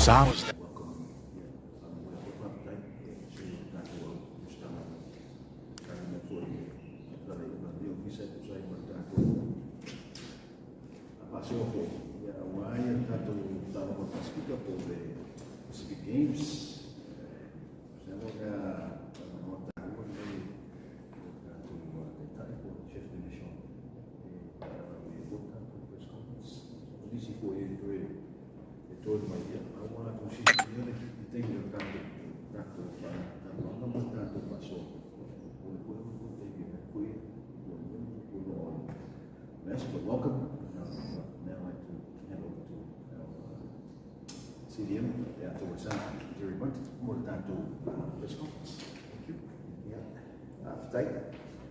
Sa. Pacific Games. Chef de mission press conference. Nisi foi e toe e toe mai ia, a ua latou silafia le taimi o le tatou talanoaga ma le tatou faasoa. O le foi o le taimi e foi ua ua loa mess, but welcome. Now I'd like to hand over to our CDM, the Atua Sa, Jerry Bunt, mo le tatou press conference. Thank you. Ia, faafetai.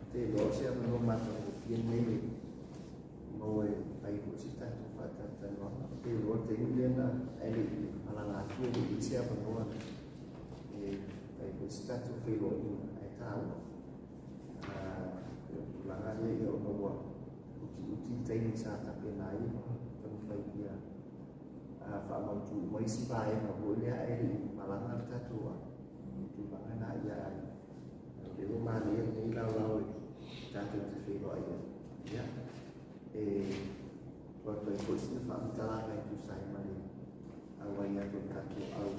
Te iloa o se avanoa matagofie lenei e maua e fai foi se tatou faatalatalanoaga. Te iloa le taimi lea na ae le i malaga atu e le i i se avanoa e fai foi se tatou feiloaiga ae taua. O le tulaga lea ia ona ua utiuti le taimi sa tapena ai ma taumafai ia faamautu uma isi vaega foi lea ae le i malaga le tatou tulaga na ia ai. O lea ua malie lenei laolao e tatou te feiloai ai. Ia, e tuu atu ai foi sina faamatalaga e tusa ai ma le auai atu o le tatou au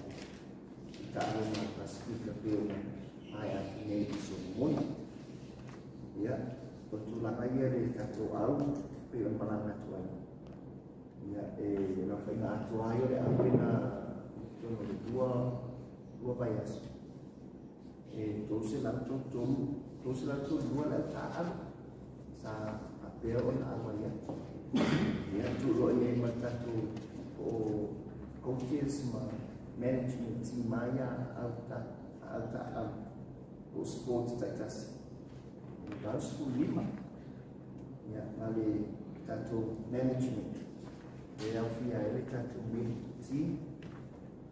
i taaloga Pasifika pei ona maea atu nei i Solomoni. Ia, o le tulaga ia le tatou au pei ona malaga atu ai. Ia, e laufaiga atoa ai o le au lena i totonu o le 2 vaiaso. E 333, 332 le au taaalo sa faapea ona auai atu. Ia, tuuloa i ai ma le tatou o coaches ma management team ai ia au taaalo o sports taitasi. E 85. Ia, ma le tatou management e aufia ai le tatou medical team,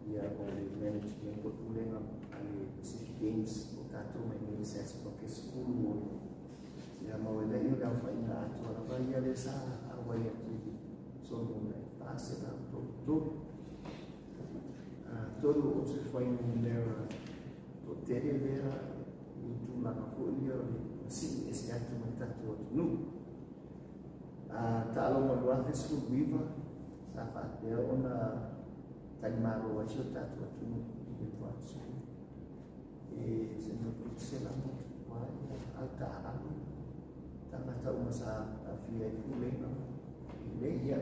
ia o le management o pulega a le Pacific Games o tatou mai nei SASPOC e 16. Ia, ma o le ia le aofaiga atoa lava ia le sa auai atu i Solomon e 433. Tolu o se fuainumera toatele lea i tulaga foi ia o le sii ese atu mai tatou atunuu. Taaloga 2019 sa faapea ona talimalo ai si o tatou atunuu i le 80. E se no se la mo wa ia au taaalo tagata uma sa aafia i pulega i nei ia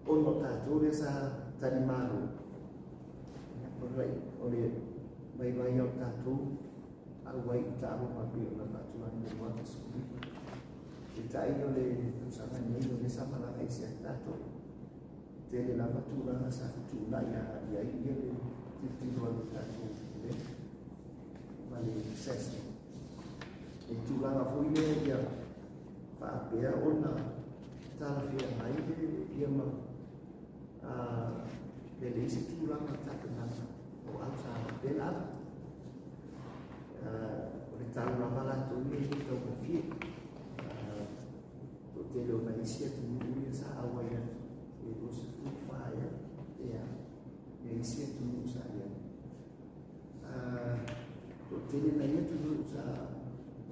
ona o tatou lea sa talimalo. Ia, o le vaivai o tatou auai i taaloga pei ona faatulaga i le 2019. Peitai o le tausaga nei o lea sa malaga ese ai tatou. Tele lava tulaga sa fetuunai agai ai ia le tilotilo a le tatou pulega ma le SASMA. E tulaga foi lea ia faapea ona talafeagai ia ma le leai se tulaga tapenaga o au sa faapea ave. O le talo lava latou ia e le taugofie. Toatele o nai isi atunuu ia sa auai atu e 24 ea ea ia isi atunuu sa i ai. Toatele nai atunuu sa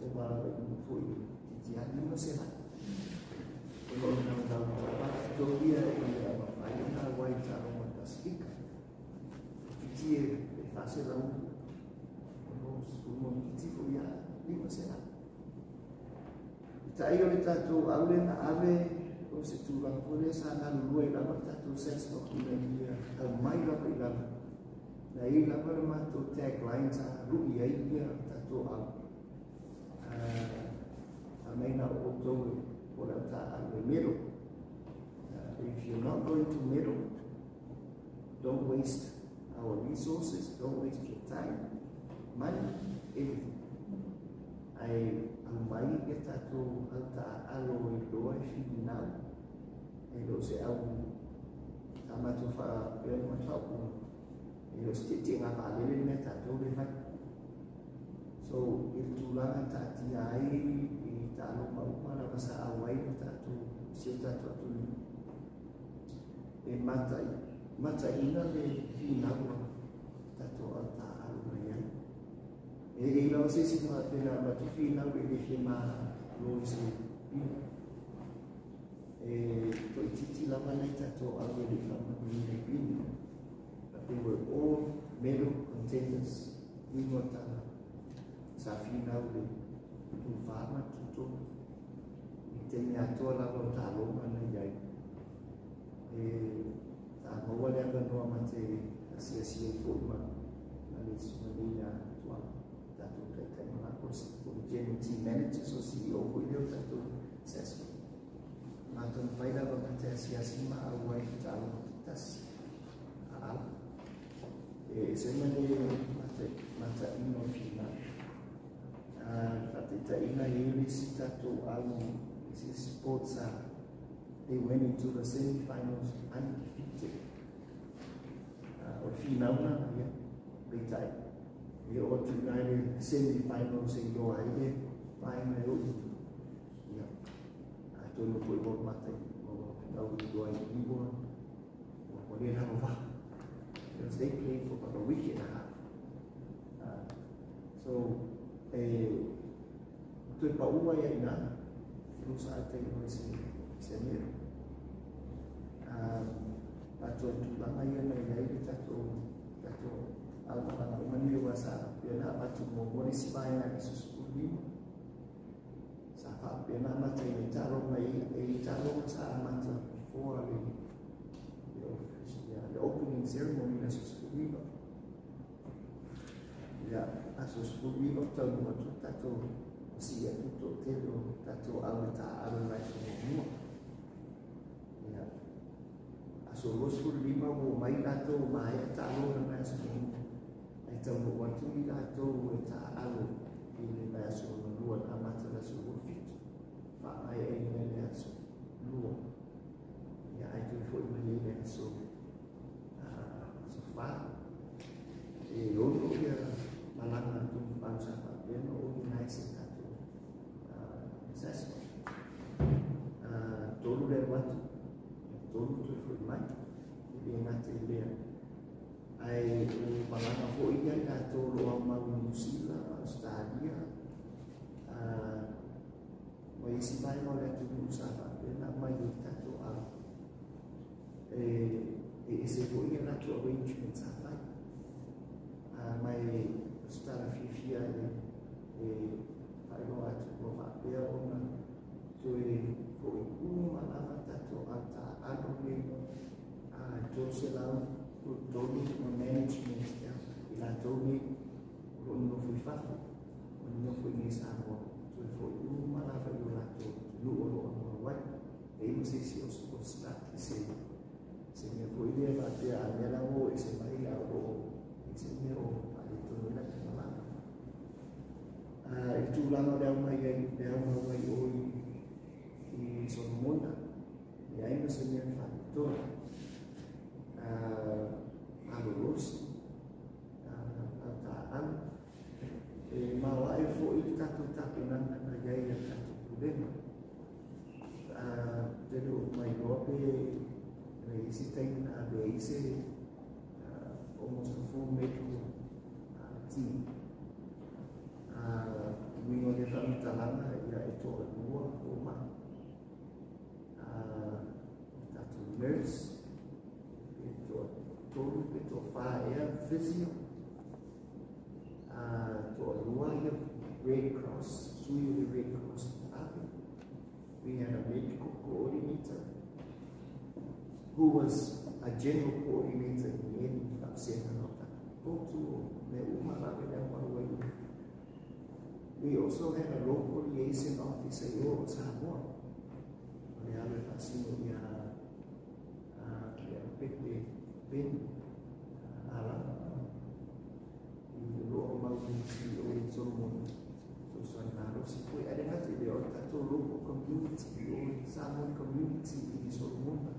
ovaovaina foi toeitiiti lava 500. Ona o le naunau lava latou ia ia mafai ona auai i taaloga o le Pasifika. Fiti e 460 foi ia 500. Peitai o le tatou au lea na ave o se tulaga foi lea sa galulue ai lava le tatou SASNOC ina ia aumai lava i lalo. Na i ai lava le matou tagline sa lui ai ia tatou au. Fai mai na o outou o le au taaalo e medal. If you're not going to medal, don't waste our resources, don't waste your time, money, everything. Ae aumai ia tatou au taaalo e iloa e finau. E le o se au sa matou faapea ona matou faaupuga. E le o se tietiegaa vaalele le mea tatou le fai. So, i le tulaga taatia ai i taaloga uma lava sa auai le tatou si o tatou atunuu e mata Mataina le finau a tatou au taaalo na i ai. E leai lava se isi na faapena a avatu finau e le fia malo i se pine. E toaitiiti lava nai tatou au e le i faamanuiaina i pine. But they were all medal contenders, uiga o tala, sa finau i le tufa ma le tutolu i taimi atoa lava o taaloga na i ai. E sa maua le avanoa ma te asiasi ai foi ma ma le susuga nei ia Tuala, tatou taitai malaga o le General Team Manager, so CEO foi lea o tatou SASMA. Matou mafai lava ma te asiasi ma auai i taaloga taitasi a ala. E ese ma le mataina o finau. Faataitaiga e i ai le isi tatou au, isi sports a They went into the semi-finals undefeated. O le finau lena, ia, peitai, e oo atu i ina i le semi-finals e iloa ai le vaega e oo i ia. Atonu foi ua mata ua tau iloa i i ua ua le lalo vaa. Because they played for about a week and a half. So, e toe pau ai ai ina, lusa ai taimi i se mea. Atoa tulaga ia na i ai le tatou aumalaga uma nei aua sa faapea na avatu muamua le isi vaega i le aso 15. Sa faapea na amata ai nei taaloga i taaloga sa amata before le opening ceremony i le aso 19. Ia, aso 19 o taunuu atu le tatou sii atu le toatele o tatou au e taaalo i le vaiaso muamua. Ia, aso 25 ua omai latou ua maea taaloga i le vaiaso muamua, ae taunuu atu i latou e taaalo i le vaiaso lona lua na amata i le aso 27, faamaeaina i le aso 2. Ia, ae toe foi mai ai i le aso 4. E ono ia malaga a tumupau sa faapea na organize e tatou SASMA. Tolu le alu atu, tolu toe foi mai, e le gata i lea. Ae o malaga foi ia i latou o lo o aumau i Niu Sila, Ausetalia, ma isi vaega o le atunuu sa faapea na aumai ai tatou au. E ese foi ia latou arrangement sa fai. Ma e o se tala fiafia e faailoa atu ua faapea ona toe foi uma lava tatou au taaalo nei a 333 ma management i latou nei o lo o nonofo i fafo ma nonofo i nei Samoa toe foi uma lava i o latou atunuu o lo o aumau ai. E i ai ma se isi o stuck i se mea foi lea faapea a mea la ua o ese mai a o lo o i se mea o faaletonu ai latou malaga. I le tulaga o le au mai ai, le au mau ai o i Solomona, leai ma se mea na faaletonu. Malolosi, au taaalo, e maoae foi le tatou tapenaga na i ai i le tatou pulega. Ou te le o mailoa pe na i ai se taimi na ave ai se almost a full medical team. Uiga o lea faamatalaga ia e toalua fomai. Tatou nurse, pe toatolu pe toafa ea physio. Toalua ia Red Cross, sui o le Red Cross na ave. We had a medical coordinator who was a general coordinator in the end, faapesega o tatou potu o mea uma lava i le aumalu ai. We also had a local liaison officer i o Samoa. O le alo e faasino ia le Pepe Ben Alama i lo o mau si o i Solomon fesoasoani malosi foi. Ae le gata i lea o le tatou local community o le Samoan community i Solomona.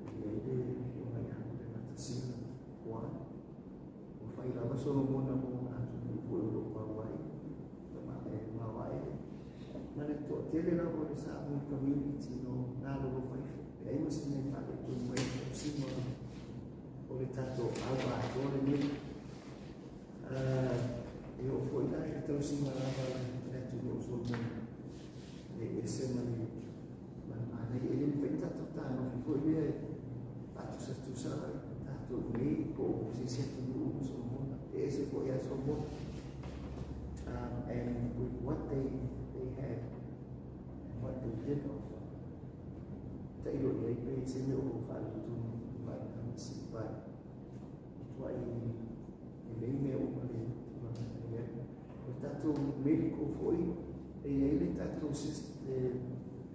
E i ai le afioga ia Mulimatasina Juan. Ua fai lava Solomona mo atunuu foi o lo o mau ai e maoae ma le toatele lava o le Samoan community no galolo faifo. E leai ma se mea e faaletonu ai. tausiga o le tatou au atoa lenei. E oo foi la i le tausiga lava le atunuu o Solomona e ese ma le manaia. E le mafai ona tatou fetanofi foi lea e faatusatusa tatou nei po o se isi atunuu ma Solomona. E ese foi ia Solomona. And with what they had and what they did offer, tailo i ai pe se mea o faaletonu i vaega but tuai e lei mea uma le tulaga na i ai. O le tatou medical foi, e i ai le tatou le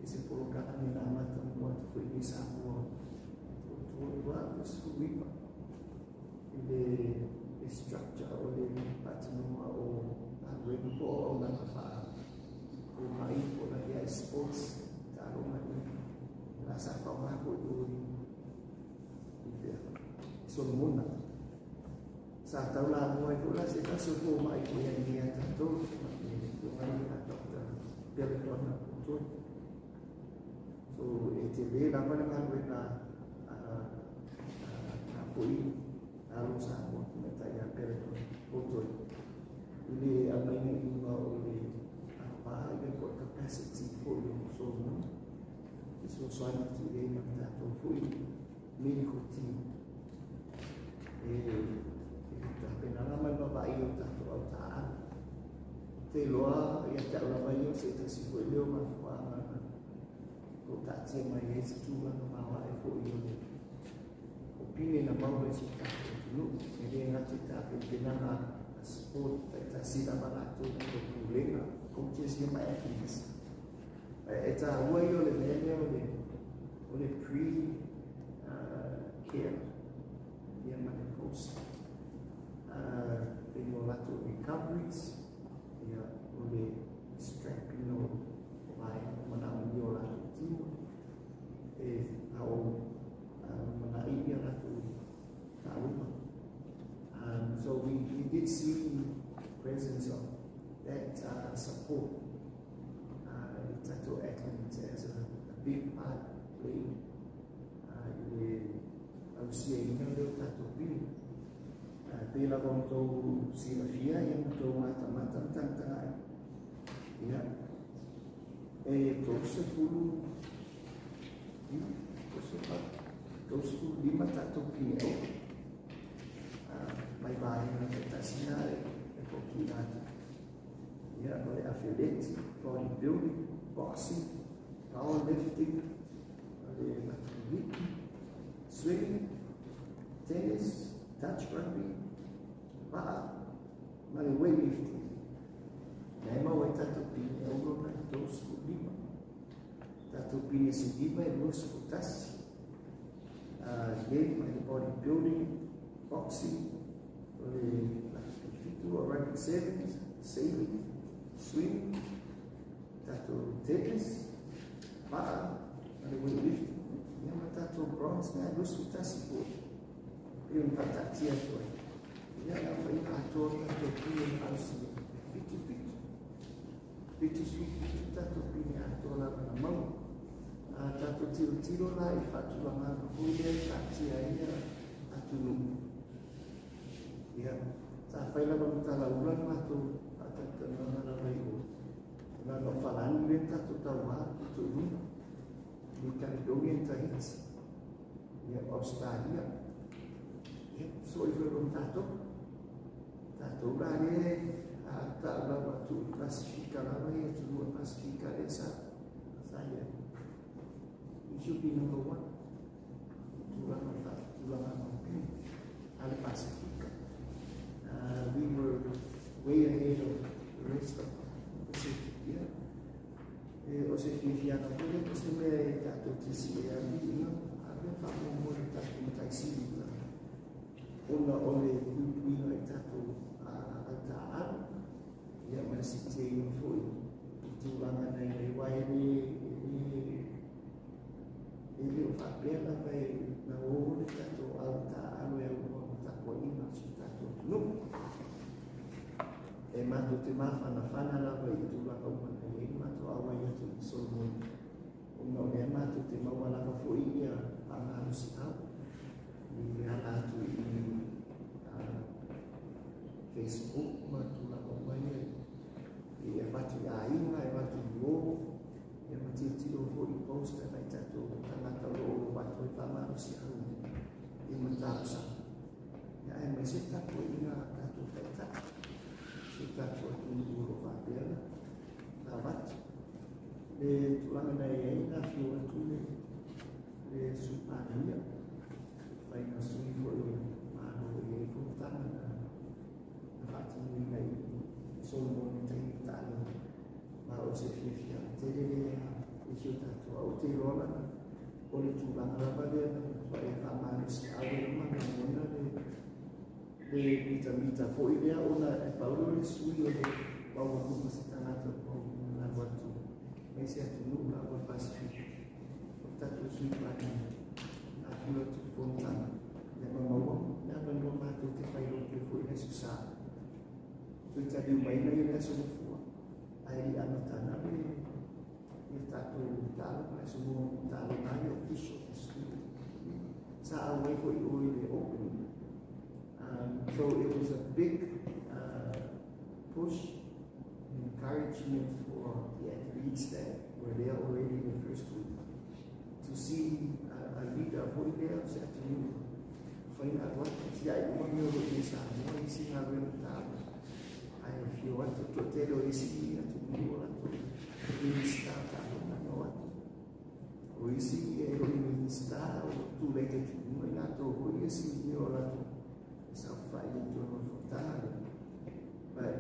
se polokalame na amata mua atu foi i Samoa 2029 i le structure o le faatinoga o galuega po o auaunaga faa-fomai po o la ia sports taaloga i la sa faaaoga foi o i fea Solomona. Sa taulamua ai foi la se tasi o fomai foi ai nei a tatou le afioga ia Dr. Peletona Potoi. So e tele lava le galuega a foi alo Samoa tamaitai ia Peletona Potoi i le aumaiga i luga o le agavaa ia po o le capacity foi o Solomona fesoasoani atu i ai ma le tatou foi medical team e tapena la ma le vaavaai o tatou autaaalo. Te iloa ia te au lava ia o se tasi foi lea o mafuaaga na o taatia mai ai se tulaga maoae foi o le o pine na maua i si o tatou atunuu. E le gata i tapenapenaga a sport taitasi lava latou latou pulega, coaches ia ma athletes. E taua ia o le mea lea o le pre care ia ma le post pei o latou recoveries ia o le strapping o vaega o manaomia o latou tino e ao lumanai ia latou taaloga. So we did see presence of that support i tatou athletes as a big part played i le ausiaina lea o tatou pine. Pei lava ona outou silafia ia ma outou matamata ma tagatagai. Ia, e 35, 35 tatou pine auro mai vaega taitasi na e poutuina atu. Ia, o le afeleti, bodybuilding, boxing, powerlifting, o le matuliki, swimming, tennis, touch rugby, va'a, ma le weightlifting. Na e maua ai tatou pine auro na e 35. Tatou pine siliva e 21. Again, mai le bodybuilding, boxing, o le fitu, o rugby sevens, sailing, swimming, tatou tennis, va'a, ma le weightlifting. Ia ma tatou bronze na e 21 foi. E ona faataatia atu ai. Ia na faiga atoa tatou pine na ausia. Fitu fitu. 77 tatou pine atoa lava na maua. A tatou tilotilo la i faatulagaga foi lea e taatia ai ia atunuu. Ia, sa fai lava ma talaula le matou faatalatalanoaga lava i o. Lana o Falani lea tatou tauvā pito i luga. New Caledonia and Tahiti. Ia, Australia. Ia, so i foi ma tatou. Tatou la lea a tau lava atu i Pasifika lava ia atunuu o Pasifika lea sa ia. We should be number one. Tulaga o faatulagaga o pine a le Pasifika. We were way ahead of the rest of the Pacific. Yeah. E, o se fiafiaga foi lea po o se mea e tatou te siea viiga ave faamuamua le tatou mataisili ona o le puipuiga i tatou autaaalo ia ma le siitiaina foi i tulaga na i ai aua e le o faapea lava e na o le tatou autaaalo e aunoa ma tapuaiga o si o tatou atunuu. E matou te mafanafana lava i tulaga uma na i ai le matou auai atu i Solomoni ona o lea matou te maua lava foi ia faamalosiau. Facebook ma tulaga uma ia e avatu i aiga, e avatu i o, ia ma tilotilo foi i post a nai tatou tagata o lo o avatu ai faamalosiau i matalosaga. Ia aemaise le tapuaiga a tatou taitai, si o tatou atunuu o lo o faapea ona avatu. Le tulaga na i ai na afio atu le Sui Palemia, faiga sui foi o le Malo e i ai fonotaga na faatinoina i Solomon i taimi o taaloga, ma o se fiafiaga tele lea i si o tatou. Ae ou te iloa lava o le tulaga lava lea na matuai faamalosiau ai ma lagona le mitamita foi lea, ona e pau lea o le sui o le maualuga se tagata ua alu atu mai se atunuu lava o le Pasefika, o le tatou Sui Palemia afio atu i fonotaga, ia ma maua le avanoa matou te failotu ai foi i le Aso Sa. Toe taliu mai na i le Aso Gafua, ae le i amataga le tatou taaloga, le aso taaloga ai official Aso 5. Sa auai foi o i le opening. So it was a big push and encouragement for the athletes that were there already in the first week to see a leader foi lea o se atunuu faina alu atu tiai uma mea o lo o i ai Samoa i isi galuega taua, ae afio atu le toatele o isi atunuu o latou Minista o taaloga na o atu. O isi e le o ni Minista o tulai taitionuga i latou foi ia sinia o latou e saofai i totonu o le fonotaga lea. But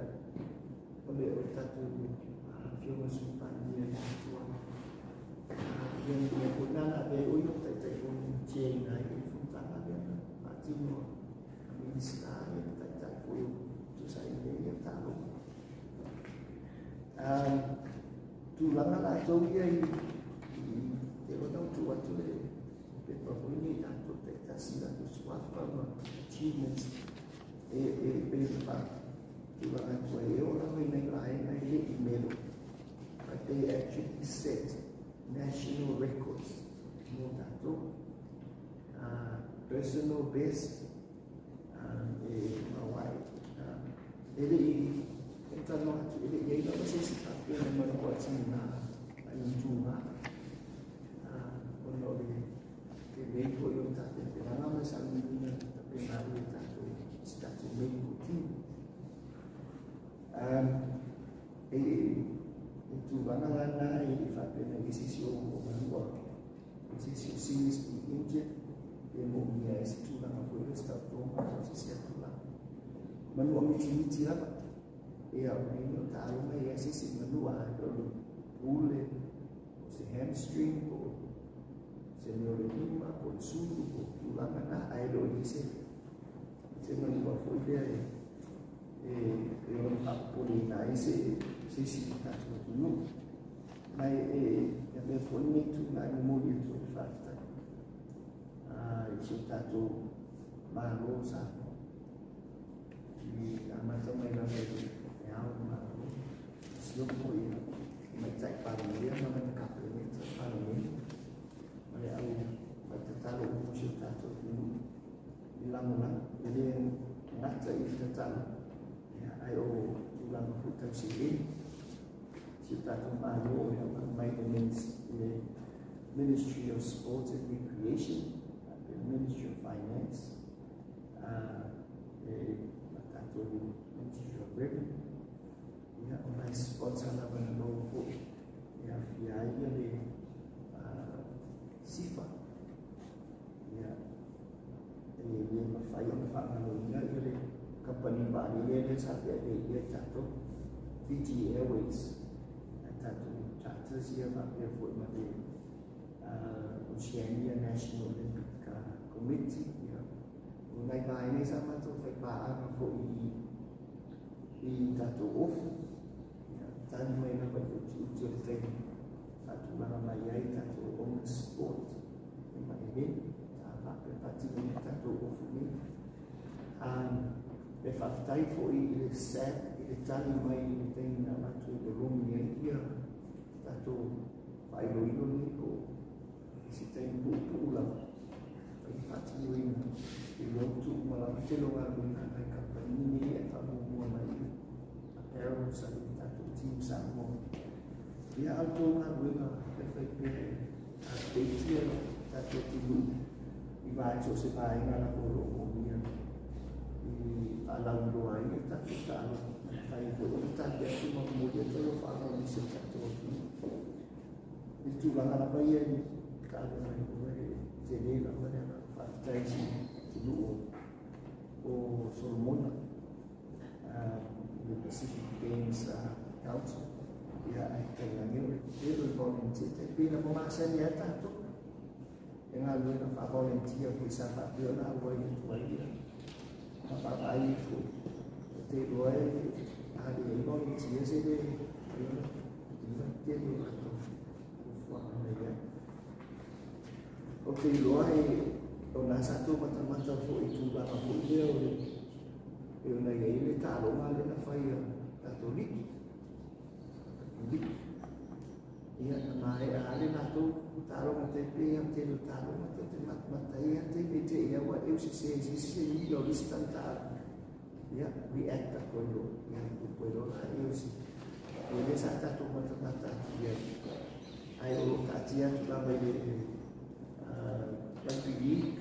o le tatou Afioga i le Sui Palemia na atua ia mea foi na avea ai o ia o Taitaifono chair-ina ai le fonotaga lea na faatino a Minista ia ma Taitai foi o tusa ai mea ia taaloga. Tulaga latou ia i te iloa na ou tuu atu le pepa foi nei latou taitasi latou suafa ma achievements e pei ona faatulaga atu ai e oo lava i nai vaega e le i medal, but they actually set national records mo tatou, personal best e mauae e le i e talanoa atu e le i ai lava se isi faapea na manua atiga ai o tuga, ona o le telei foi o le tapenapenaga ma le sailiiliga na tapena ai e tatou si tatou medical team. E tulaga la na e le faapena i se isi o manua o se isi o seriously injured pe moomia ai se tulaga foi lea o se tautoga po o se isi atu lava. Manua mitimiti lava ia o nei o taaloga e i ai se isi manua ae o le pule o se hamstring po o se mea o le lima po o le sulu po o tulaga na, ae le o i ai se manua foi lea e ono faapopoleina ai se isi o tatou atunuu. Ma e avea foi lenei tulaga e momoli atu ai le faafetai i si o tatou Malo o Samoa i amata mai lava i le Ao o le Malo, Masiofo ia Tamaitai Palemia ma lana Kapeneta Palemene ma le au faitatalo uma o si o tatou atunuu i lagolago, e le gata i le tatalo ae o tulaga foi tau seleni. Si o tatou Malo e aumai le Ministry of Sports and Recreation, le Ministry of Finance, le tatou Ministry of Revenue, ia o nai sponsor lava na maua foi e afia ai ia le SIFA. Ia e le mafai ona faagaloina ia le kamupani vaalele lea sa feaveaia e tatou, Fiji Airways, a tatou charters ia faapea foi ma le Oceania National Olympic Committee. Ia o nai vaega sa matou faipaaga foi i tatou ofu, ia tali mai lava i le utiuti o le taimi faatulaga mai ai tatou own sport e ma eleni sa faapea faatinoina tatou ofu nei. E faafetai foi i le SAB i le tali mai i le taimi na avatu e lologi ai ia tatou faailoilo nei po o se taimi puupuu lava fai faatinoina i lotu uma lava tele o galuega a nai kamupani nei e faamuamua. medals a le tatou team Samoa. Ia, a o tou galuega faifaipea e update ia le tatou atunuu i vaega so o se vaega lava o lo o moomia i faalauiloa ai le tatou taaloga. E mafai ai foi ona tali atu ma momoli atu alofaaga o nisi o le tatou atunuu. I le tulaga lava ia i taaloga e tele lava le agaga faafetai i si atunuu o Solomona, le Pacific Games Council. Ia, ae tainane o le tele o le volunteer, tai pei na masani ai tatou e galuega faa-volunteer foi sa faapea ona auai atu ai ia ma vaavaai foi. Ou te iloa e a leai volunteers e le mafai ona faatino le tele o latou fuafuaga na i ai. Ou te iloa e o lena sa tou matamata foi i tulaga foi lea o le pei ona i ai le taaloga lea na fai a tatou liki. Ia, na maea lava le latou taaloga tai pei lava o le tele o taaloga tou te matamata ai lava taimi e te i ai ua eu sese i se isi semina o le isi tagata. Ia, react atu ai loa. Ia, tupu ai loa la eu se ia lea sa tatou matamata atu i ai. Ae o lo o taatia atu lava i le rugby league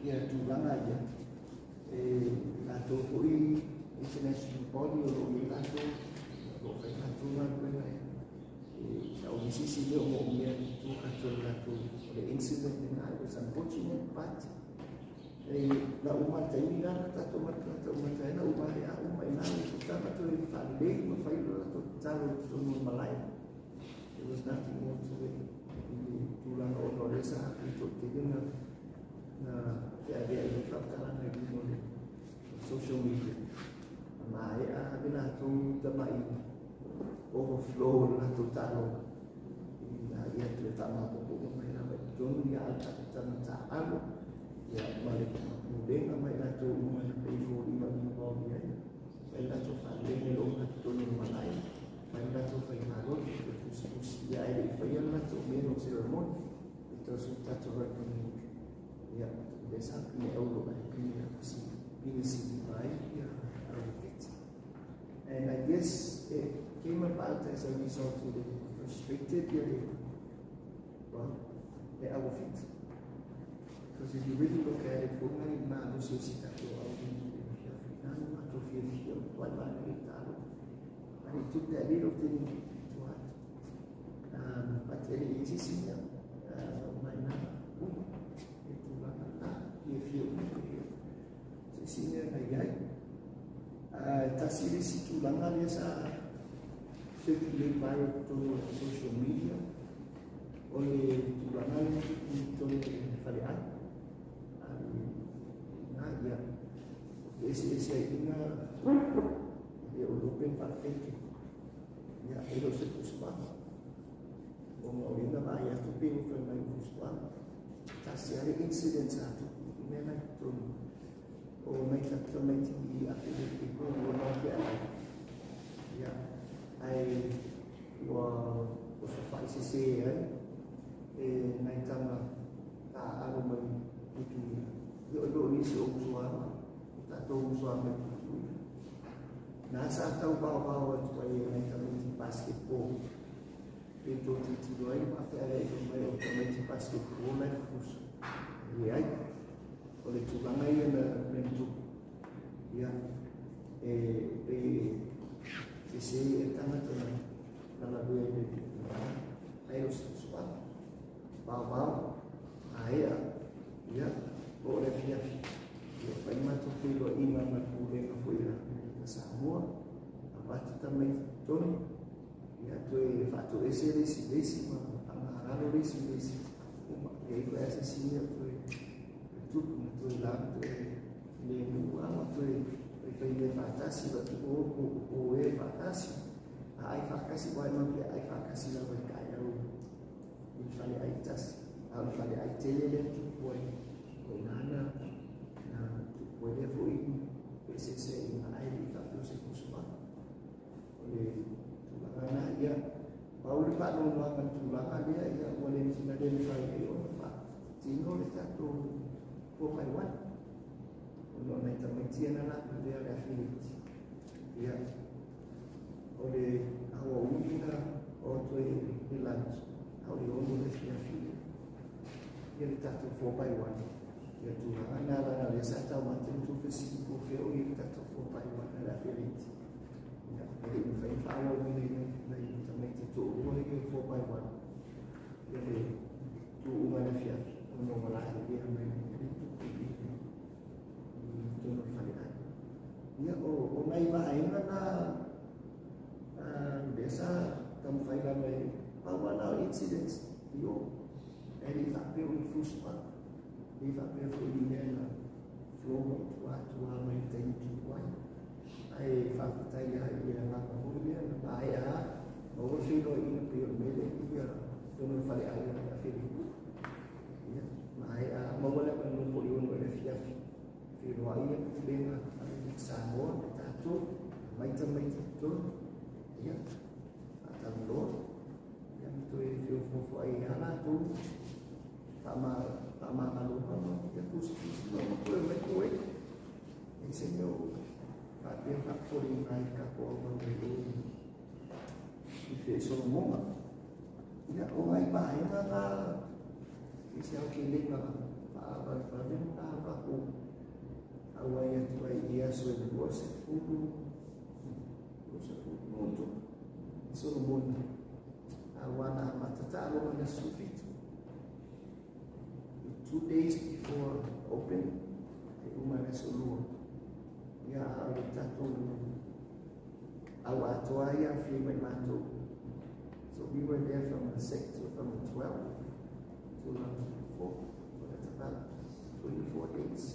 ia tulaga ia e latou foi international body o lo o i ai latou o lo o fai latou galuega e tau isi mea o moomia i tua atu o le latou o le incident lena. It was unfortunate, but e na uma le taimi la na tatou matamata uma ai na uma ai a uma i na le tutaga toe faalelei ma fai lo latou tatalo i totonu o le malae. There was nothing more to it i le tulaga ona o lea sa toatele na feaveai ai faamatalaga i luga o le social media. Na maea le latou tamai overflow o le latou taaloga ina ia toe faamaopoopo mai lava i totonu ia a le tatou taaalo ia ma le pulega mai latou uma na pei foliga involve i ai. Fai latou faalelega i loo totonu o le malae, fai latou faigalotu toe fusifusi ia ae le i faia le latou medal ceremony i tatou rugby league. Ia, lea sa pine auro ae pine pine siliva ai ia Auviti. And I guess it came about as a result of the frustrated ia le, well, le Auviti. Because if you really look at it, foi ngai malosi o si tatou au i le afiafi nanu matou fiafia o tuai manaia taaloga. And it took that little thing to heart. But e le i se isi mea mai na uma e tulaga na fiafia uma ia se isi mea na i ai. Tasi le isi tulaga lea sa circulate viral totonu o social media o le tulaga lea tupu i totonu o le faleai. Na ia, o feeseeseaiga ia o lo pe faafeike. Ia, e le o se pusuaga. Ona o lea na vaai atu pe ua fai mai o fusuaga. Tasi lava le incident sa tupu i mea na i totonu o nai tamaiti i afe e po ua nao feagai. Ia, ae ua osofai sese ai e nai tama taaalo mai Tutuila. Ia, o lo o nisi o uso o tatou uso a mai Tutuila. Na sa tau vaovao atu ai e nai tamaiti basketball. Pe tou tilotilo ai ma feaveai fai mai o tamaiti basketball la e fufusa. Leai, o le tulaga ia na na tupu. Ia, e pei sese e tagata na na lavea i le ai o se fusuaga. Vaovao, aea, ia, o le afiafi. Ia, fai matou feiloaiga ma le pulega foi a Samoa, avatu tamaiti i totonu, ia toe faatoese le isi le isi ma faagalalo le isi le isi. Uma, e ai foi lava se isi mea toe tupu na toe la toe lemu lava ma toe faifai mea faatasi va tu o po e faatasi. A ai faatasi uae matou te aai faatasi lava i taeao i le faleai tasi. A o le faleai tele lea na tupu ai, o i ina na na tupu ai lea foi feeseeseaiga ae le i faapea o se fusuaga. O le tulaga lena, ia, pau le faanoanoaga i le tulaga lea, ia, ua le na le mafai ai ona faatino le tatou 4x1 ona o nai tamaiti ia na latou lea o le athlete. Ia, O le aoauli na oo atu ai i le lunch, a o le 6 i le afiafi ia le tatou 4x1. Ia tulaga na leaga o lea sa taumate ma tou fesili po o fea o i ai le tatou 4x1 a le afeleti. Ia, e le i mafai ona faaauauina i nai tamaiti e toalua ia le 4x1 ia le tuuga i le afiafi ona ua lavevea mai le tupu i totonu o le faleaiga. Ia, o nai vaega na lea sa taumafai lava e pau lava na o incidents i o, ae le i faapea o ni fusuaga, e le i faapea foi i ni mea na flow mai tua atu lava mai le taimi tupu ai. Ae faafetai lava i le agaga foi lea na maea lava maua le feiloaiga pei o le mea lea i totonu o le faleaiga i Afelemua. Ia, maea maua le avanoa po o le 6 i le afiafi, feiloai le Pulega a le Samoa ma tatou, aumai tamaiti i totonu, ia, faatalanoa, ia ma toe feofoofoai ai lava latou faamagaloga ma ia tusitusi ma toe omai puega. E se mea o faapea faapopoleina ai le tatou auauna i o i fesolomona. Ia, o nai vaega na i se aotelega faavaivave na tatou auai atu ai i aso e 20, 20 i Solomona, aua na amata taaloga i le aso 17, 2 days before open, e uma i le aso 2. Ia, a o le tatou au atoa ia afia mai matou. So we were there from the 6 to from the 12 to the 4, so that's about 24 days.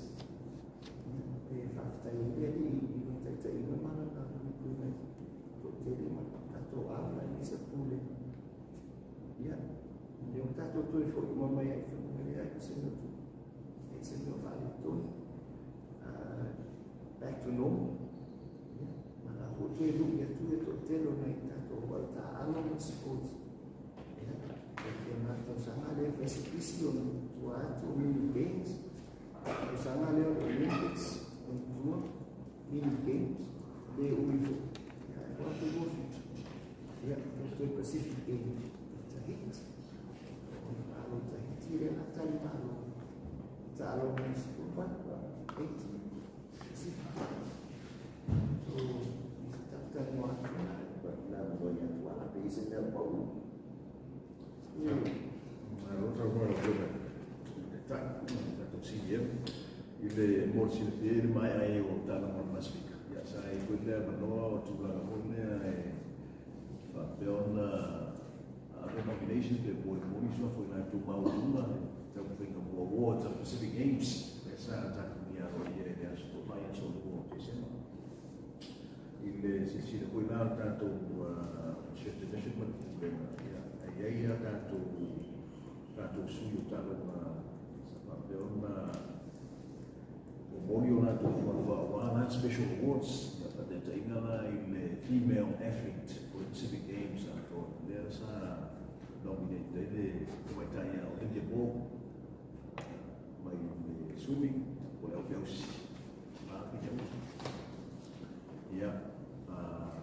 E faafetai ai le Alii i lona taitaiga ma lana puipuiga i toatele ma tatou ao na nisi pule. Ia, lea ua tatou toe foi uma mai ai fanua lea ai se mea tupu, ai se mea o faaletonu. Back to normal. Ia, ma la foi toe lui atu e toatele o nai tatou au taalo ma sports. Ia, e fia tausaga lea fai se pisi ona tua atu o mini games. Tausaga lea o Olympics, o tua, mini games, le ui foi. Ia, e 2027. Ia, o toe Pacific Games i Tahiti. O le Malo Tahiti lea na tali malo. Taalo mai 18, 18 Pacific Games. So, i se tautanoa atu na momoli atu ala pe i se mea pau. Malo saunoa lau Afioga i le Taitai, le tatou CM, i le mo le silafia i le maea ai o taaloga o le Pasefika. Ia, sa i ai foi le avanoa o tulaga foi lea e faapea ona ave nominations pe molimoli suafa o i latou maualuga le taumafaiga mo awards a le Pacific Games lea sa tapunia aloaia i le aso Toonai, aso 2 o Tesema. I le silasila foi la o le tatou chef de mission ma le Pulega, ia, e i ai a tatou sui o taaloga sa faapea ona momoli o latou fuafa aua la special awards. Ia, faataitaiga la i le female athlete o le Pacific Games atoa lea sa nominate ai le tamaitai ia Olivia Moore mai le swimming o le aufeausi ma. Ia,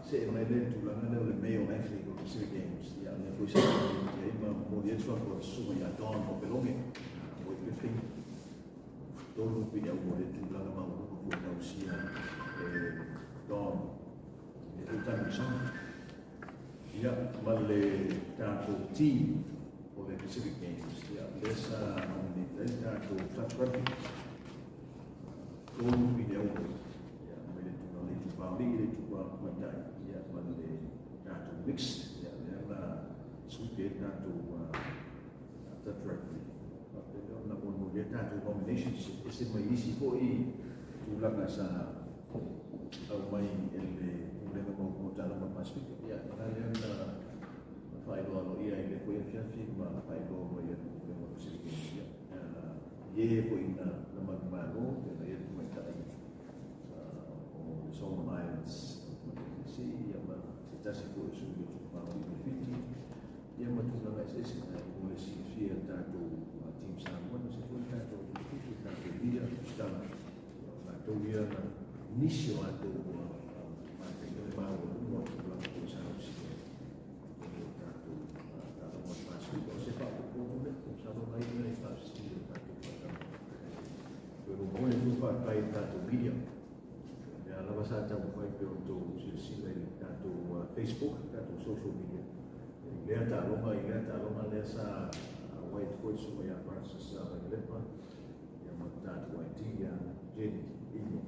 see mai le tulaga lea o le male athlete o le Pacific Games. Ia, lea foi sa nominate ai ma momoli ai suafa o le susuga ia Don Opeloge, weightlifting, tolu piliau mo le tulaga maualuga foi na ausia e Don i le foi taamilosaga. Ia, ma le tatou team o le Pacific Games, ia, lea sa nominate ai le tatou touch rugby, tolu piliau foi, ia, mai le tulaga le itupa o alii, le itupa tamaitai, ia, ma le tatou mixed, ia, lea na sweep ai le tatou touch rugby. Faapea ona molimoli ai tatou nominations ese mai isi foi tulaga sa aumai e le Pulega mo taaloga o le Pasefika. Ia, na lea na faailoa aloaia i le foi afiafi ma faailoa mai e le Pulega o Pacific Games. Ia, ie foi na manumalo pe na ia le tamaitai o le Solomon Islands, tamaitai si, ia, ma se tasi foi o sui o Tupalu i le Fiti, ia, ma tulaga eseese ae mo le silafia e tatou team Samoa, ma se foi tatou tututu, tatou leader Stala, latou ia na nisi o latou mataia le maualuga o tulaga foi sa Momoli atu le faafetai i le tatou media, lea lava sa taumafai pei ona outou silasila i le tatou Facebook, le tatou social media, i lea taaloga, i lea taaloga lea sa auai atu foi le Susuga ia Francis Vaialepa, ia ma le tatou ID ia Jenny Imo.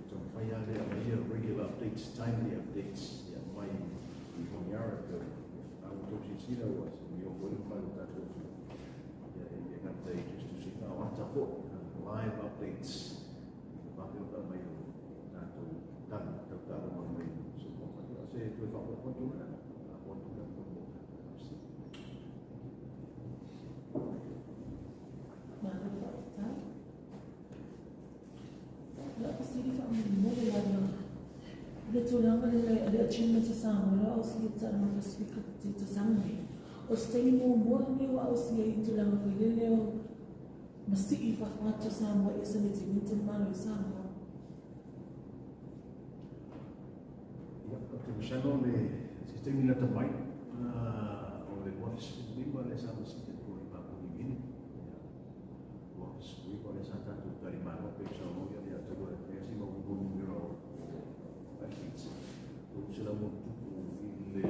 Taumafai lava lea e aumaia regular updates, timely updates ia mai i Honiara pei ona outou silasila ua simio foi le mamalu o le tatou atunuu. Ia e le gata i tusitusiga a o ata foi, live updates i le vave ona aumai o tatou tala tau taaloga mai Samoa. Ia o se toe faaopoopo atu lea, faaopoopo atu lea mo Malo faafetai. O lau fesili faamolemole lava i le tulaga lea le achievement a Samoa lea ua ausia i Taaloga Pasefika i tausaga nei. O se taimi muamua lenei ua ausia ai i tulaga foi lele o masii i fafo atu o Samoa e ese mai team le Malo i Samoa. Ia, ou te masalo le se taimi lata mai o le 2015 lea sa masii atu ai Papua New Guinea. Ia, 2019 lea sa tatou talimalo pei ona saunoa ia Leiataua e fai lava si maualuga numera o athletes. 300+ i le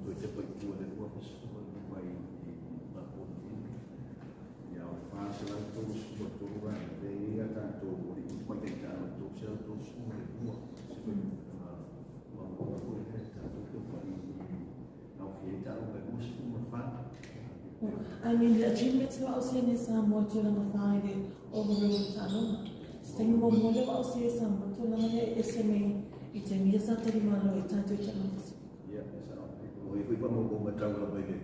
toe tepa i tua i le 2015 i Papua New Guinea. Ia, o le 433 la lea e i ai a tatou alii ma tamaitai taalo e 332 se faiga maualuga foi lea tatou taumafai i aofia ai taaloga e 24. I mean, the achievements ua ausia nei e Samoa i tulaga fa i le overall o le taaloga. Se taimi muamua lea ua ausia e Samoa i tulaga lea e ese mai i taimi ia sa talimalo ai tatou i Taaloga Pasefika. Ia, e sao. O ia foi faamaumau matau lava i le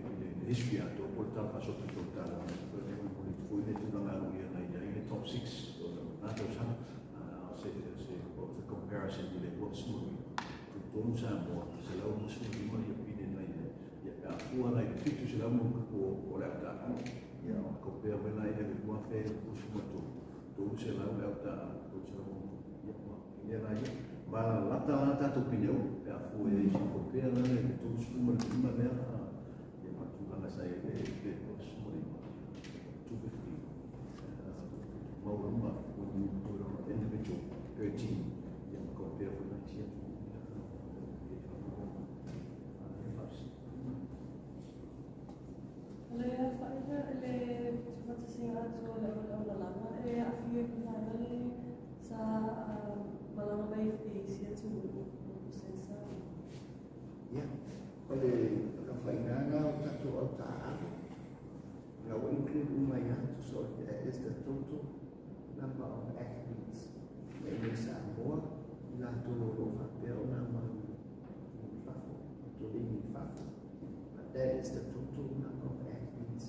history atoa po o le tala faasoapito o le taaloga. O lea ua momoli atu foi le tulaga aloaia na i ai le top six o lena tausaga. O se comparison i le 25, Samoa, 125 pine na i ai. Ia, pe a fua la i le 700 ma ono tupu o le autaaalo, ia ona compare mai la i le 2023, 300 le autaaalo, 300 ma ono tupu, ia, ma pine la ia. Ma lata la tatou pine uma, pe a fua i ai, se compare la le 35 lea, ia ma tulaga sa i ai le 25, 250, maualuga when you do it on an individual per team, ia ma compare foi la isi atunuu, ia, e faamaualuga. O le afaina i le tuufaatasiga atu o le aualaga e aafia ai ma vaega le sa malaga mai i isi atunuu o Saint Samoa. Ia, o le afaina lena o tatou autaaalo, la ua include uma ai atu, so that is the total number of athletes mai i Samoa i latou o lo o faapea ona malulu i fafo, toleni i fafo. But that is the total number of athletes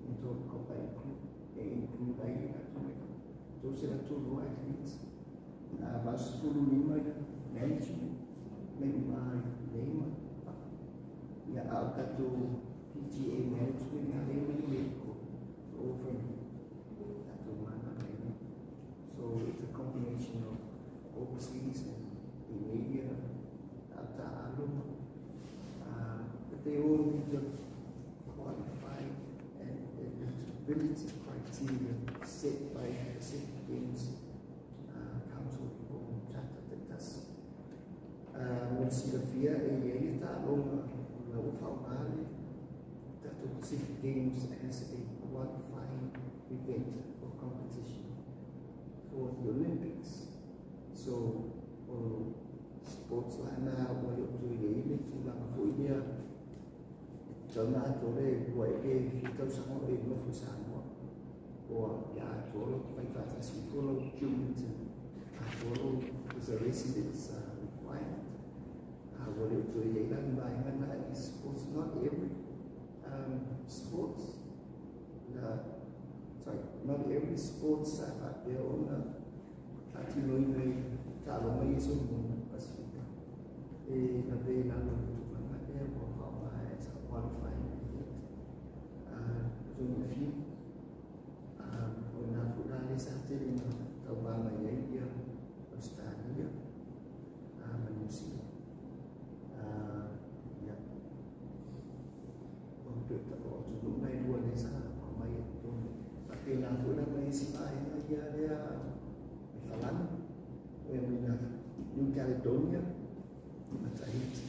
in total include, e include ai i latou mai fafo. 302 athletes, 85 management mai uma i nei ma fafo. Ia, a o tatou PGA management na lea mai medical, so all from tatou mana mai nei. So it's a combination of overseas and the media, autaaalo, but they all meet the qualified and eligibility criteria set by the Pacific Games Council o Charter taitasi. Mo le silafia e i ai le taaloga o la ua faaaoga le tatou Pacific Games as a qualifying event or competition for the Olympics. So o sports la na ua le o toe i ai le tulaga foi lea e tatau ona atoa le lua ea pe fia tausaga o e nofo i Samoa. Ua ia atoa lou fai faatasi ifo lou cumulative atoa lou is a residence requirement. Ua le o toe i ai la ni vaega na i sports, not every sports na, sorry, not every sports sa faapea ona faatinoina i taaloga ia solomona ma le Pasefika e lavea i lalo o le tulaga lea ua faaaoga as a qualifying event. There's only a few. O ina foi la lea sa tele na tauva mai ai ia Australia ma New Zealand. Ia, o atunuu na e lua lea sa aumai i totonu. Faapena foi la ma isi. lea mai Falani, o ia mai New Caledonia ma Tahiti.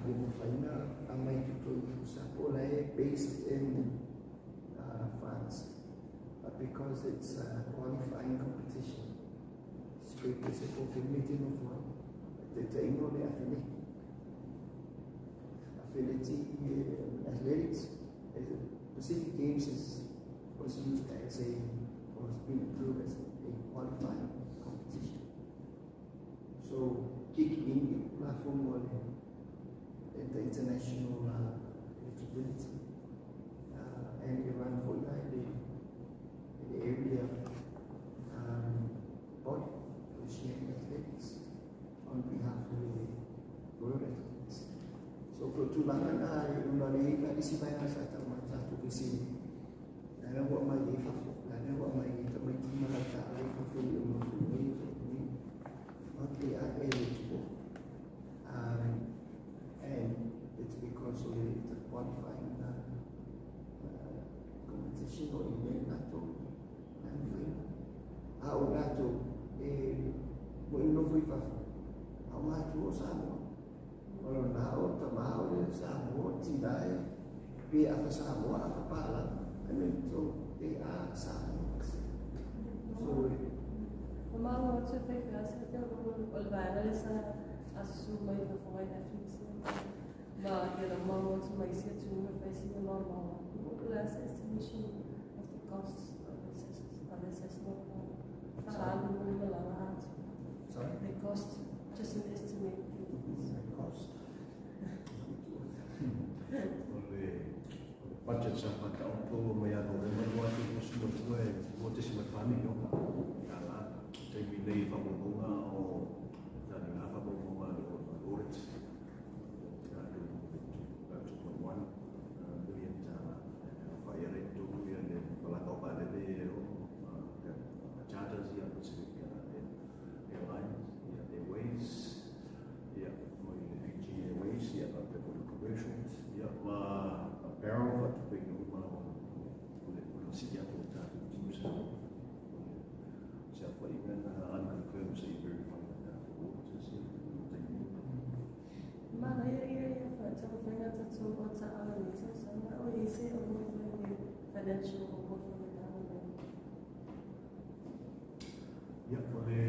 Ia mafaina aumai totonu sa po o la e based in France. But because it's a qualifying competition, straight se po fe mete no fo te te ino le athletics. Athletics, Pacific Games was used as a, or has been approved as a qualifying competition. So kick in platform or the international eligibility, and Iran for the area body Oceanic Athletics on behalf of the World Athletics. So ko tulaga na una le ka isi mai sa ta ma ta tu kisi. Na le wa mai fa fo, na le wa mai ta mai ti ma ta le fa fo le mo fo ni fo ni. But they are eligible. And it's because of the qualifying competition or event nato. A o nato e mo ino foi fa fo. A ma tu o Samoa. O lo na o ta ma o le Samoa ti dai pe a fa Samoa a fa pala. I mean, so they are Samoans. So O malo atu fai fai asa te o le vaega le sa asusu mai fa fo ai athletes. Ma ia la malo atu mai sia tu me fai sia ma ma. O le asa estimation of the costs of assessment. Fa alu mo la atu. Sorry? The cost, just an estimate. The cost. O le budget sa whakaoto mai ano e manu atu o suma tua e o te sima whani yonga. Ia la, te mi nei whakamonga o tani ngā whakamonga o audit. About 2.1 million tāla. Whai are tonu ia le palaka o pālele o charters ia Pacific Airlines, ia Airways, ia mo i le Fiji Airways, ia pa te commercials, ia ma apparel whatupenga uma o le siki atu o tātou team sa o le se a whai ngana unconfirmed se i verify na tātou auditors ia o te ni. Mana ia ia ia fa ta whainga tātou o ta ala ni tau sanga o i se o mo whai financial o mo whai government. Ia o le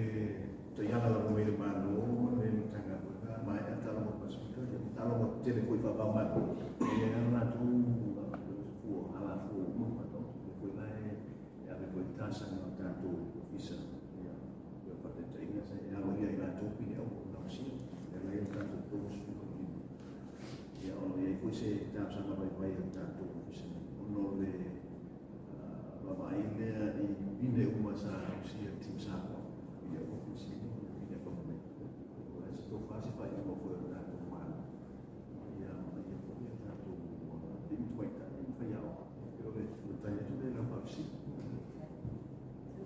te iala la mo i le mano le mtanga waka mai a tala mo Pasifika ia tala mo tele koi whapau mai. E ana tu fua ala fua uma whato le koi lai e ave koi tāsanga o tātou ofisa ia ia whateteinga se e alo ia i la tōpi e au o nausia e lai o tātou tōsu ia ono ia i koi se tāsanga vai vai o tātou ofisa ono le wawai lea i pine uma sa usia tim Samoa ia o kusini pine pa mai o le se tō whasi whai o fo o tātou mana ia ia po ia tātou lim tuaita lim whai ao e o le tai atu le lau whapsi.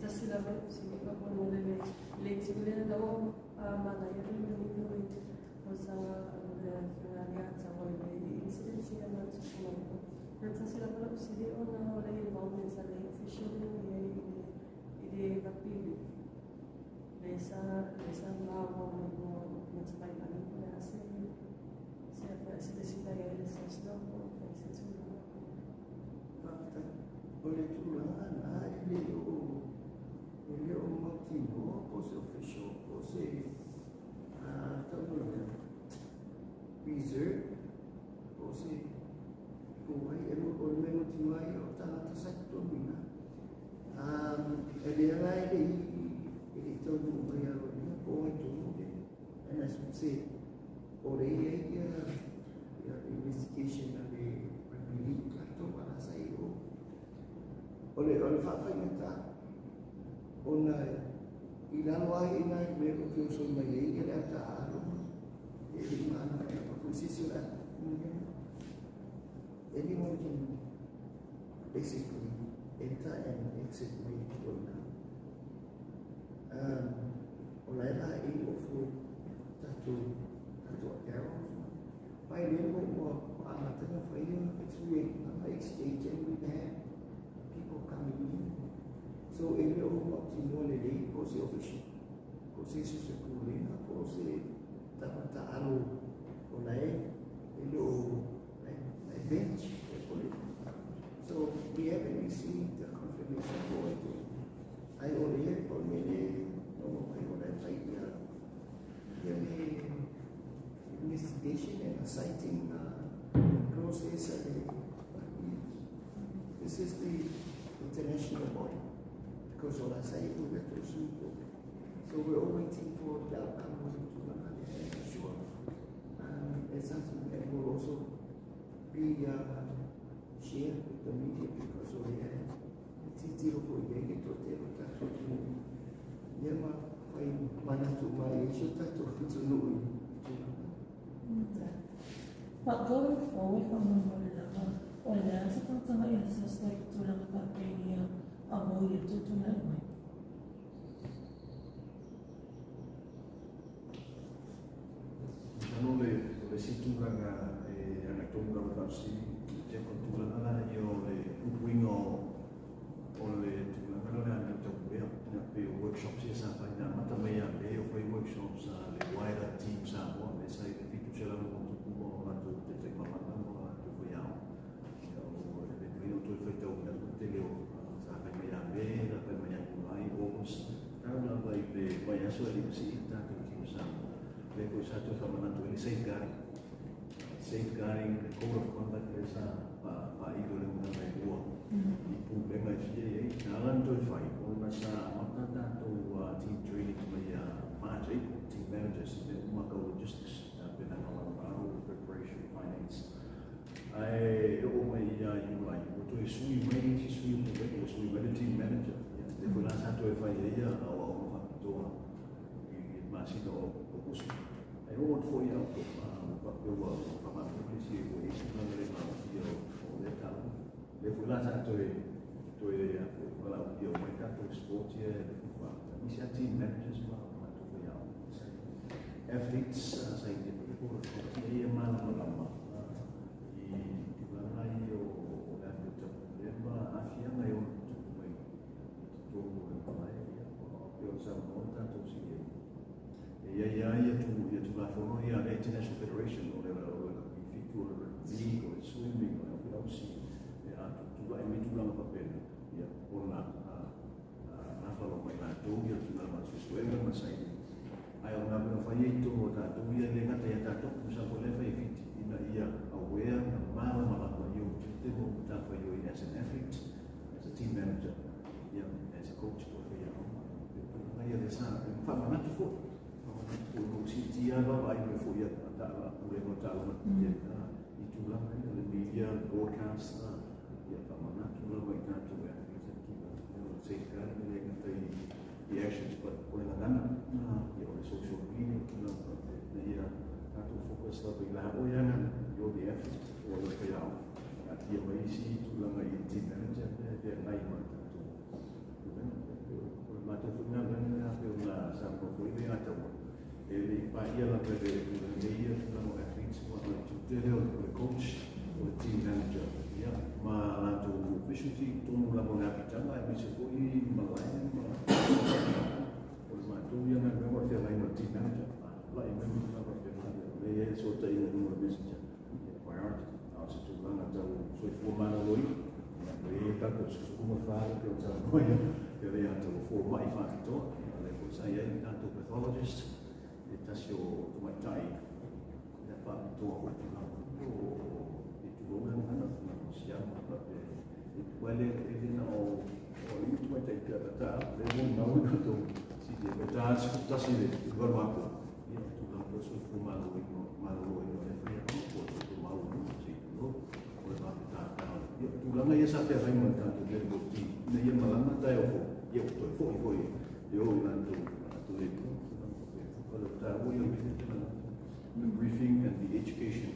Tasi lava si mi fa mo le le tibule na o mana ia le ni no o sa le finale ta o le incident ia na tu mo. Tasi lava si le ona o le involvement sa le official ia i le rugby le sa ma mo mo mo te pai ani le ase se fa se le sila ia le sa sno o fa se tu. O le tulaga na e le o mautinoa po se official po se taumana reserve po se o ai e o le mautinoa ia o tangata sa tonu ina. E lea la e le i le taunu mai alo ina po ai tonu le. And as we say, o le ia ia investigation a le rugby league latou ala sa i o. O le whaawhaingata ona i lalo ai i nai mea o te osoi mai ei ia le ata alo e le mana e pakusisi o le ata. Anyone can basically enter and exit mai tuana. O laila e o fo tātou arrows. Pai le mo mo angatanga whaia exchange and we have people coming in. So So e le o mautinoa lelei po o se official, po o se isi o se pulega, po o se tamata'alo o lae e le o lae bench po le. So we haven't received the confirmation for it. Ai o le po le le no mai o lae fai ia ia le investigation and a citing process. This is the international body because all I say we get to sue. So we're all waiting for the outcome of the tulaga lea. I'm sure it's something that will also be shared with the media because o le titiro foi ai le toatele o tatou atunuu ia ma fai manatu mai ai si o tatou atunuu i tulaga. But going forward faamolemole lava, o le a se faautaga i le SASTO i tulaga faapei ia a mo i le tutulai mai? Masalo o le isi tulaga e agai tonu lava faafesili ia o le tulaga la ia o le puipuiga o le tulaga lea o le amio taupulea ia pei o workshops ia sa fai na amata mai ia Me o fai workshops a le wider team Samoa me sa i le 700 ma ono tupu ma o latou taitaimalaga ma latou faiaoga ia o le mafai ona toe faitauina atu le tele o sa fai mai ia Me, sa fai mai ia Iulai, August tau lava i le vaiaso e limasii le tatou team Samoa lea foi sa toe faamanatu ai le safeguarding the code of conduct lea sa faailo le gagana e lua i pulega e fia i ai na ala na toe fai ona sa amata tatou team training mai ia March, April, team managers i mea uma tau logistics tapenaga o lalomau, preparation, finance, ae oo mai ia Iulai ua toe sui mai isi sui o pulega, ua sui mai le team manager ia lea foi la sa toe fai ai ia aoaoga faapitoa i masina o Aokuso ae oo atu foi ia Oketopa ua faapea ua faamatupu le isi ua i ai se tulaga le maofia o lea taloga lea foi la sa toe foi valaaulia mai tatou sports ia e le FIFA nisi a team managers ma matou faiaoga athletes sa inia foi le code of conduct ina ia malamalama i tulaga ia o le amio taupulea ma aafiaga e ono tutupu mai i totonu o le malae ia pei ona saunoa le tatou CA e iai lava ia tu ia tulafono ia a le International Federation o le rugby fitu, o le rugby league, o le swimming, o le ausi e a tutulai mai tulaga faapena ia ona nafa loa mai latou ia tulaga o le suesuega ma saili ae o galuega fai ai i totonu o tatou ia e le gata ia tatou masalo o lea e fai e Fiti ina ia aware ma malamalama i ou tiute ma ou matafaioi as an athlete, as a team manager ia as a coach po o faiaoga tulaga ia lea sa faamanatu foi faamanatu foi mo siitia vaavaai mai foi ia pulega o taaloga i tulaga ia le media broadcast ia faamanatu lava i tatou athletes tulaga o le safeguarding e le gata i actions but o le gagana ia o le social media tulaga faapea ia tatou focus lava i la oe agana. You're the athlete o le faiaoga atia mai isi tulaga i team manager pe feagai ma tatou tulaga o le matou foi galuega lea pei ona saunoa foi le ataua e le i paia lava le tulaga nei ia tulaga o athletes ma o le tiute lea o le coach, o le team manager ia ma latou officials i totonu lava o le apitaga aemaise foi malae ma o le matou ia galuega o le feagai ma le team manager lai mai ma tulaga faapena o lea i ai le fesootaiga i luga o le messenger priority a o se tulaga tau soifua maloloina ia o i ai tatou 14 pei ona saunoa ia e le atau foma'i faapitoa o lea foi sa i ai le tatou pathologist e tasi o tamaitai ia faapitoa foi tulaga o i tulou le gagana tulaga o siama faapea ua le e le na o o i tamaitai pea tata le mo mau i tatou sili e ta 11 le valu atu ia tulaga o soifua maloloina o le faiaoga po o le maualuga se i tulou o le mafetata ia tulaga ia sa feagai ma le tatou medical team ina ia malaga taeao fou ia ua toe foi foi e o i latou latou le o le taua ia the briefing and the education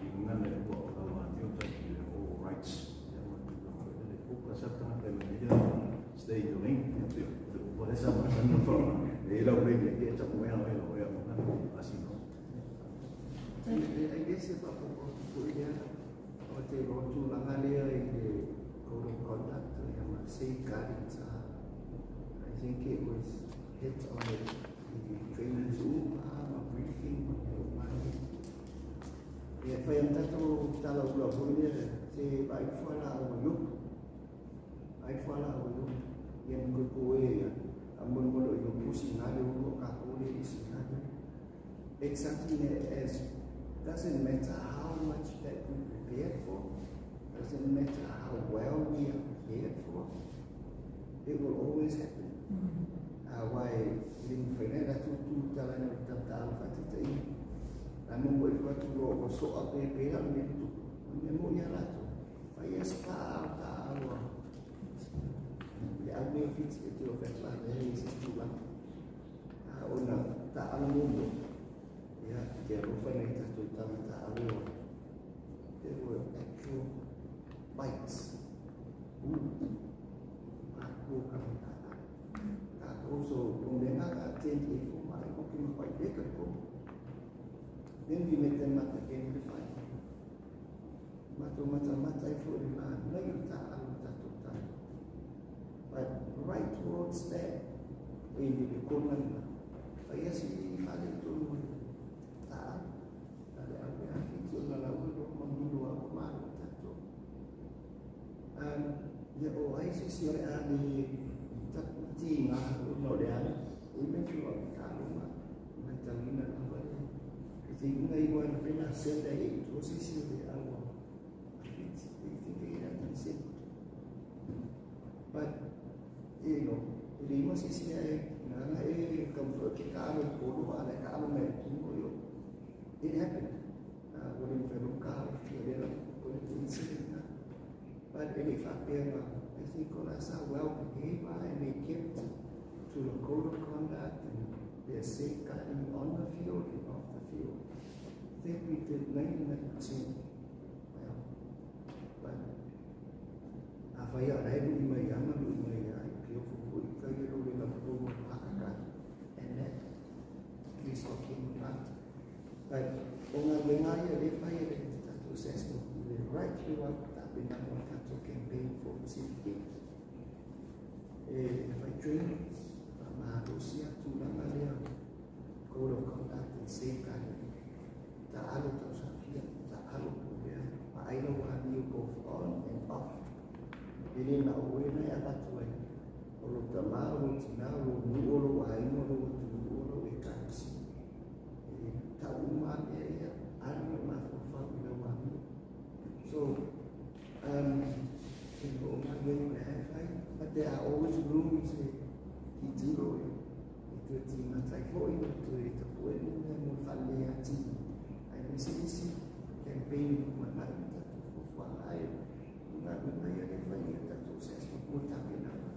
i gagana e ua o lau amio tatou all rights ia ma tulaga le focus a tagata ina ia stay in your lane ia pei o le sa masani fa e lau lane e ta mo ea e lau ea ma asino. I guess e faaopoopo atu foi lea o te loa tulaga lea i le code of conduct ia ma safeguarding. think it was hit on it i trainings uma ma briefing ma mea uma ai. Ia, e fai lava ma tatou tala ula foi lea, se vaai ifo lava laua i Iopu. Vaai ifo lava laua i Iopu. Ia ma toe po e ia, faamolemole o Iopu sina le ulu o kakou le le sina le. It's something that as doesn't matter how much that we prepared for, doesn't matter how well we are prepared for, it will always happen. Aua e le mafai ona latou tu tala ina o le tamataaga faataitaiga. Ae momoe ifo atu loa ua soa pe pe la mea tupu. O le mea moni a latou, fai ia se paa o taaalo a le au mea fiti e te o fatu a mea i se tulaga. A ona taaalo muamua, ia, te alofa nai tatou tama taaalo o there were actual fights. Mātua ka mai taaalo. Tatou so o mea ngā ngā tent e fo mai ko ki ma pai leka ko. Then we met them at the game to fight. Matou matamata ai foi i le manaia o taaalo o tatou tama. But right towards that, e i le kona lena, fai asi fale i tonu o le taaalo. A le au mea whiti ona laua loa ma mino a ua malo tatou. Um, ia o ai se isi o le a le tapu tiga ona o le a e me tu au taloga matauina lava le e te iuga i wana pena senda e i tua se isi o le au a whiti e te te ira tan senda. But, you know, e le iwa se isi e ngana e kamfua ke ka alo i polo a le ka alo mai le kimo yo. It happened. Ua le mafai loa ka alo fia le la o le incident na. But e le i faapea na, I think o la sa well behaved and they kept to the code of conduct and their safeguarding on the field and off the field. I think we did 99% well. But afai a la e lui mai ia ma lui mai ia, ke ofo foi kai e lo le la po mo hakaka. And that is what came about. But o ngā wenga ia le whai e le tatou assessment i le right throughout tapenaga o le tatou campaign for Pacific Games. E whai trainings, whamārosia tūranga lea, code of conduct and safeguarding. Ta alo tausafia, ta alo pulea, ma aila wā niu both on and off. E le na o e nai avatu ai, o lo tamā, o lo tinā, o lo nuu, o lo aiga, o lo atunuu, o lo ekalesia. E tau uma a mea ia, alu e mafaufau i lau amio. So, e o ngā mea o le hae whai, but there are always rooms e titiro e, e toe tīmata ai foi, o toe tapue ni mea mo le whalelei atili. Ai me se isi campaign i lumanai ma tatou fuafuaga ai, o ngā mea ia le whai ia tatou assessment mo tapenaga.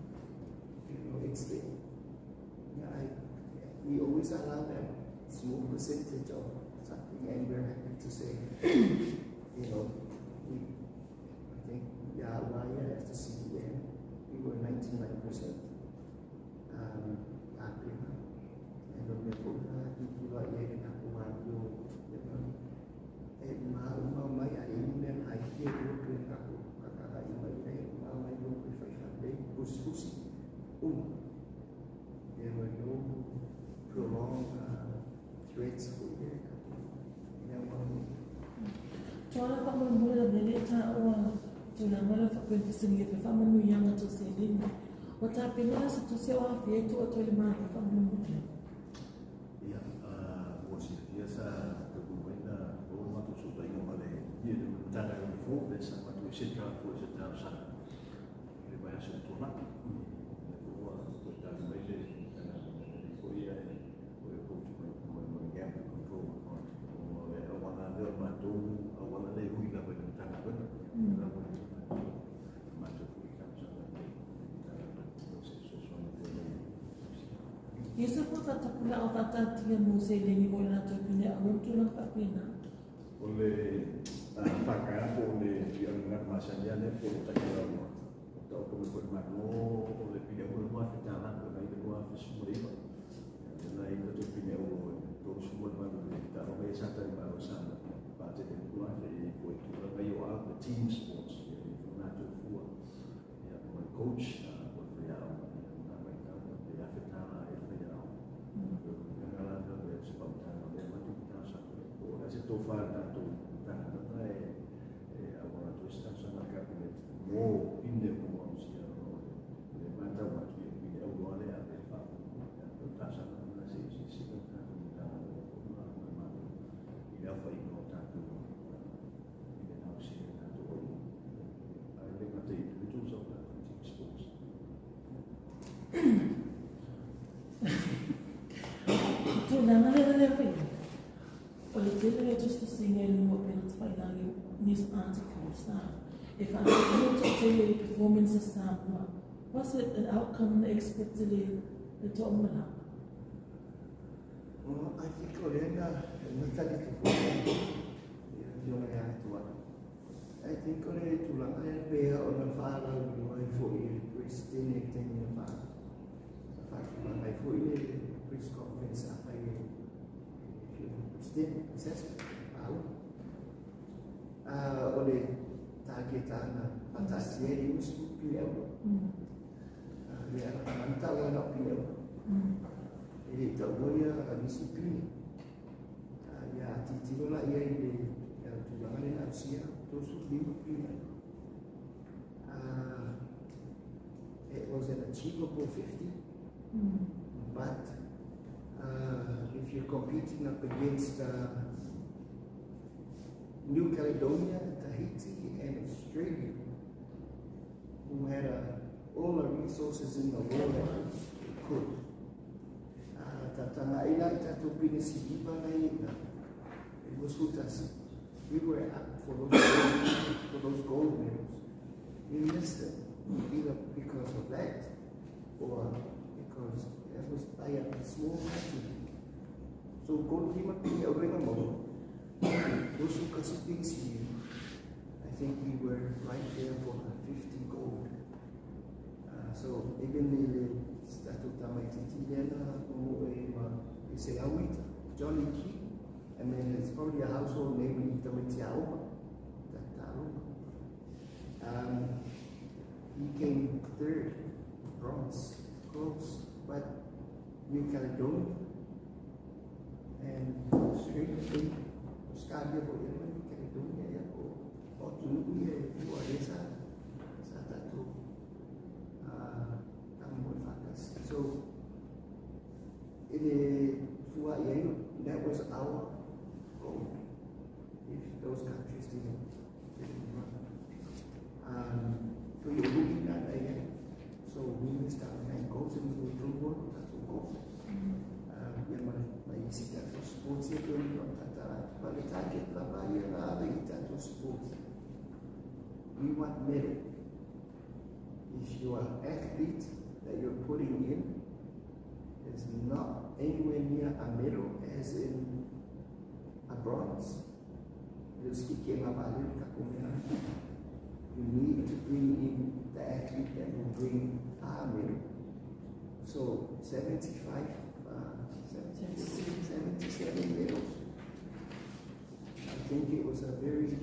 You know, it's the, yeah, we always allow that small percentage of something, and we're happy to say, you know, we, I think, yeah, Waya as the CDM, we were 99% tapena. And o mea foi la, titiro ai ai le tatou amio, ia, e ma uma mai a e ni mea na ai te ua pe tatou kakaka i mai ai, ma mai lo pe whai whanei, usi, uma. There were no prolonged threats for le tatou mea maua. Tuala faamolemole la mea lea taua tulaga lea faapea le fesiligia fai faamanuiaga tau seleni. Ua tapena la se tusi o afea e tuu atu ai le Malo faamolemole. Ia, ua silafia sa taunuu mai na maua le matou fesootaiga ma le Matagaluega fou lea sa matou ese tala foi se talosaga i le vaiaso ua tuanai. Lea foi ua toe tali mai le Matagaluega lelei foi ia e o e approach mai mo le Gambling Control Authority. O le auala lea o le matou auala lea e ui lava i le Matagaluega. La ua leva matou foi talosaga i le Matagaluega mo se fesoasoani foi mai. Ia se fua faatapulaa o faataatia mo seleni mo i latou pine au e ma tulaga faapena. O le FK po o le Feagaiga masani lava lea po o le taiala ua taoto mai foi i le Malo o le pine auro e $2,000 po o le 2019. Lea la e i ai tatou pine auro e 38 i le taaloga ia sa tali malo i Samoa. Faatele atu 2000 e i ai foi tulaga ia o au le team sports e i ai foi latou fua ia ma le coach po o le faiaoga ia lena vaitau pe tofa le tatou Matagaluega e auala atu ai se talosaga a le Kapeneta mo pine ua ausia ona o le matau atu ia pine auloa lea e ave ai le faamoemoe. O le talosaga lena se i silasila le tatou Matagaluega foi ma le Malo i le aofaiga o tatou pine na ausia e tatou auluma. Ae le gata i individuals o tatou team sports. Tulaga lea lea fai o le tele o tusitusiga i luga o upega tafailagi, news articles e faatino toatele i performance a Samoa. Was it an outcome na expect le toamalama? Well, I think o lea na tali tu foi ia afioga ia Tuala. I think o le tulaga e pea ona faalauiloa ai foi e le President i le taimi na faatulaga ai foi le press conference sa fai e le afioga i le President assessment paula. O le target na faataatia e 50 pine auro. Ia na tau na o pine auro. E le taua ia nisi pine. Ia tilotilo la ia i le tulaga lea na ausia 35 pine. It was an achievable 50, but if you're competing up against New Caledonia, Tahiti, and Australia, who had all the resources in the world that they could. Tatanga ila i tatou pine siliva na i na, it was 1. We were up for those gold medals. We missed it, either because of that or because it was by a small margin. So gold lima pine auro na maua. 21 pine siliva. I think we were right there for the 50 gold. So even le tatou tamaititi lea na mo e ma e se lauita, Johnny Key. I mean, it's probably a household name in tamaiti aoga. Tataloga. He came third, bronze, close, but New Caledonia and Australia, Australia foi New Caledonia ia o atunuu ia e lua lea sa tatou tago faatasi. So i le fua i ai, that was our goal. If those countries didn't run. So i o na na ia. So we missed out on 9 goals and we drew one, tatou goal. Ia ma isi tatou sports ia pei ona tatala atu. But the target lava ia na ave i tatou sports. We want medal. If your athlete that you're putting in is not anywhere near a medal, as in a bronze, you need to bring in the athlete that will bring a medal. So 75, 77 medals. I think it was a very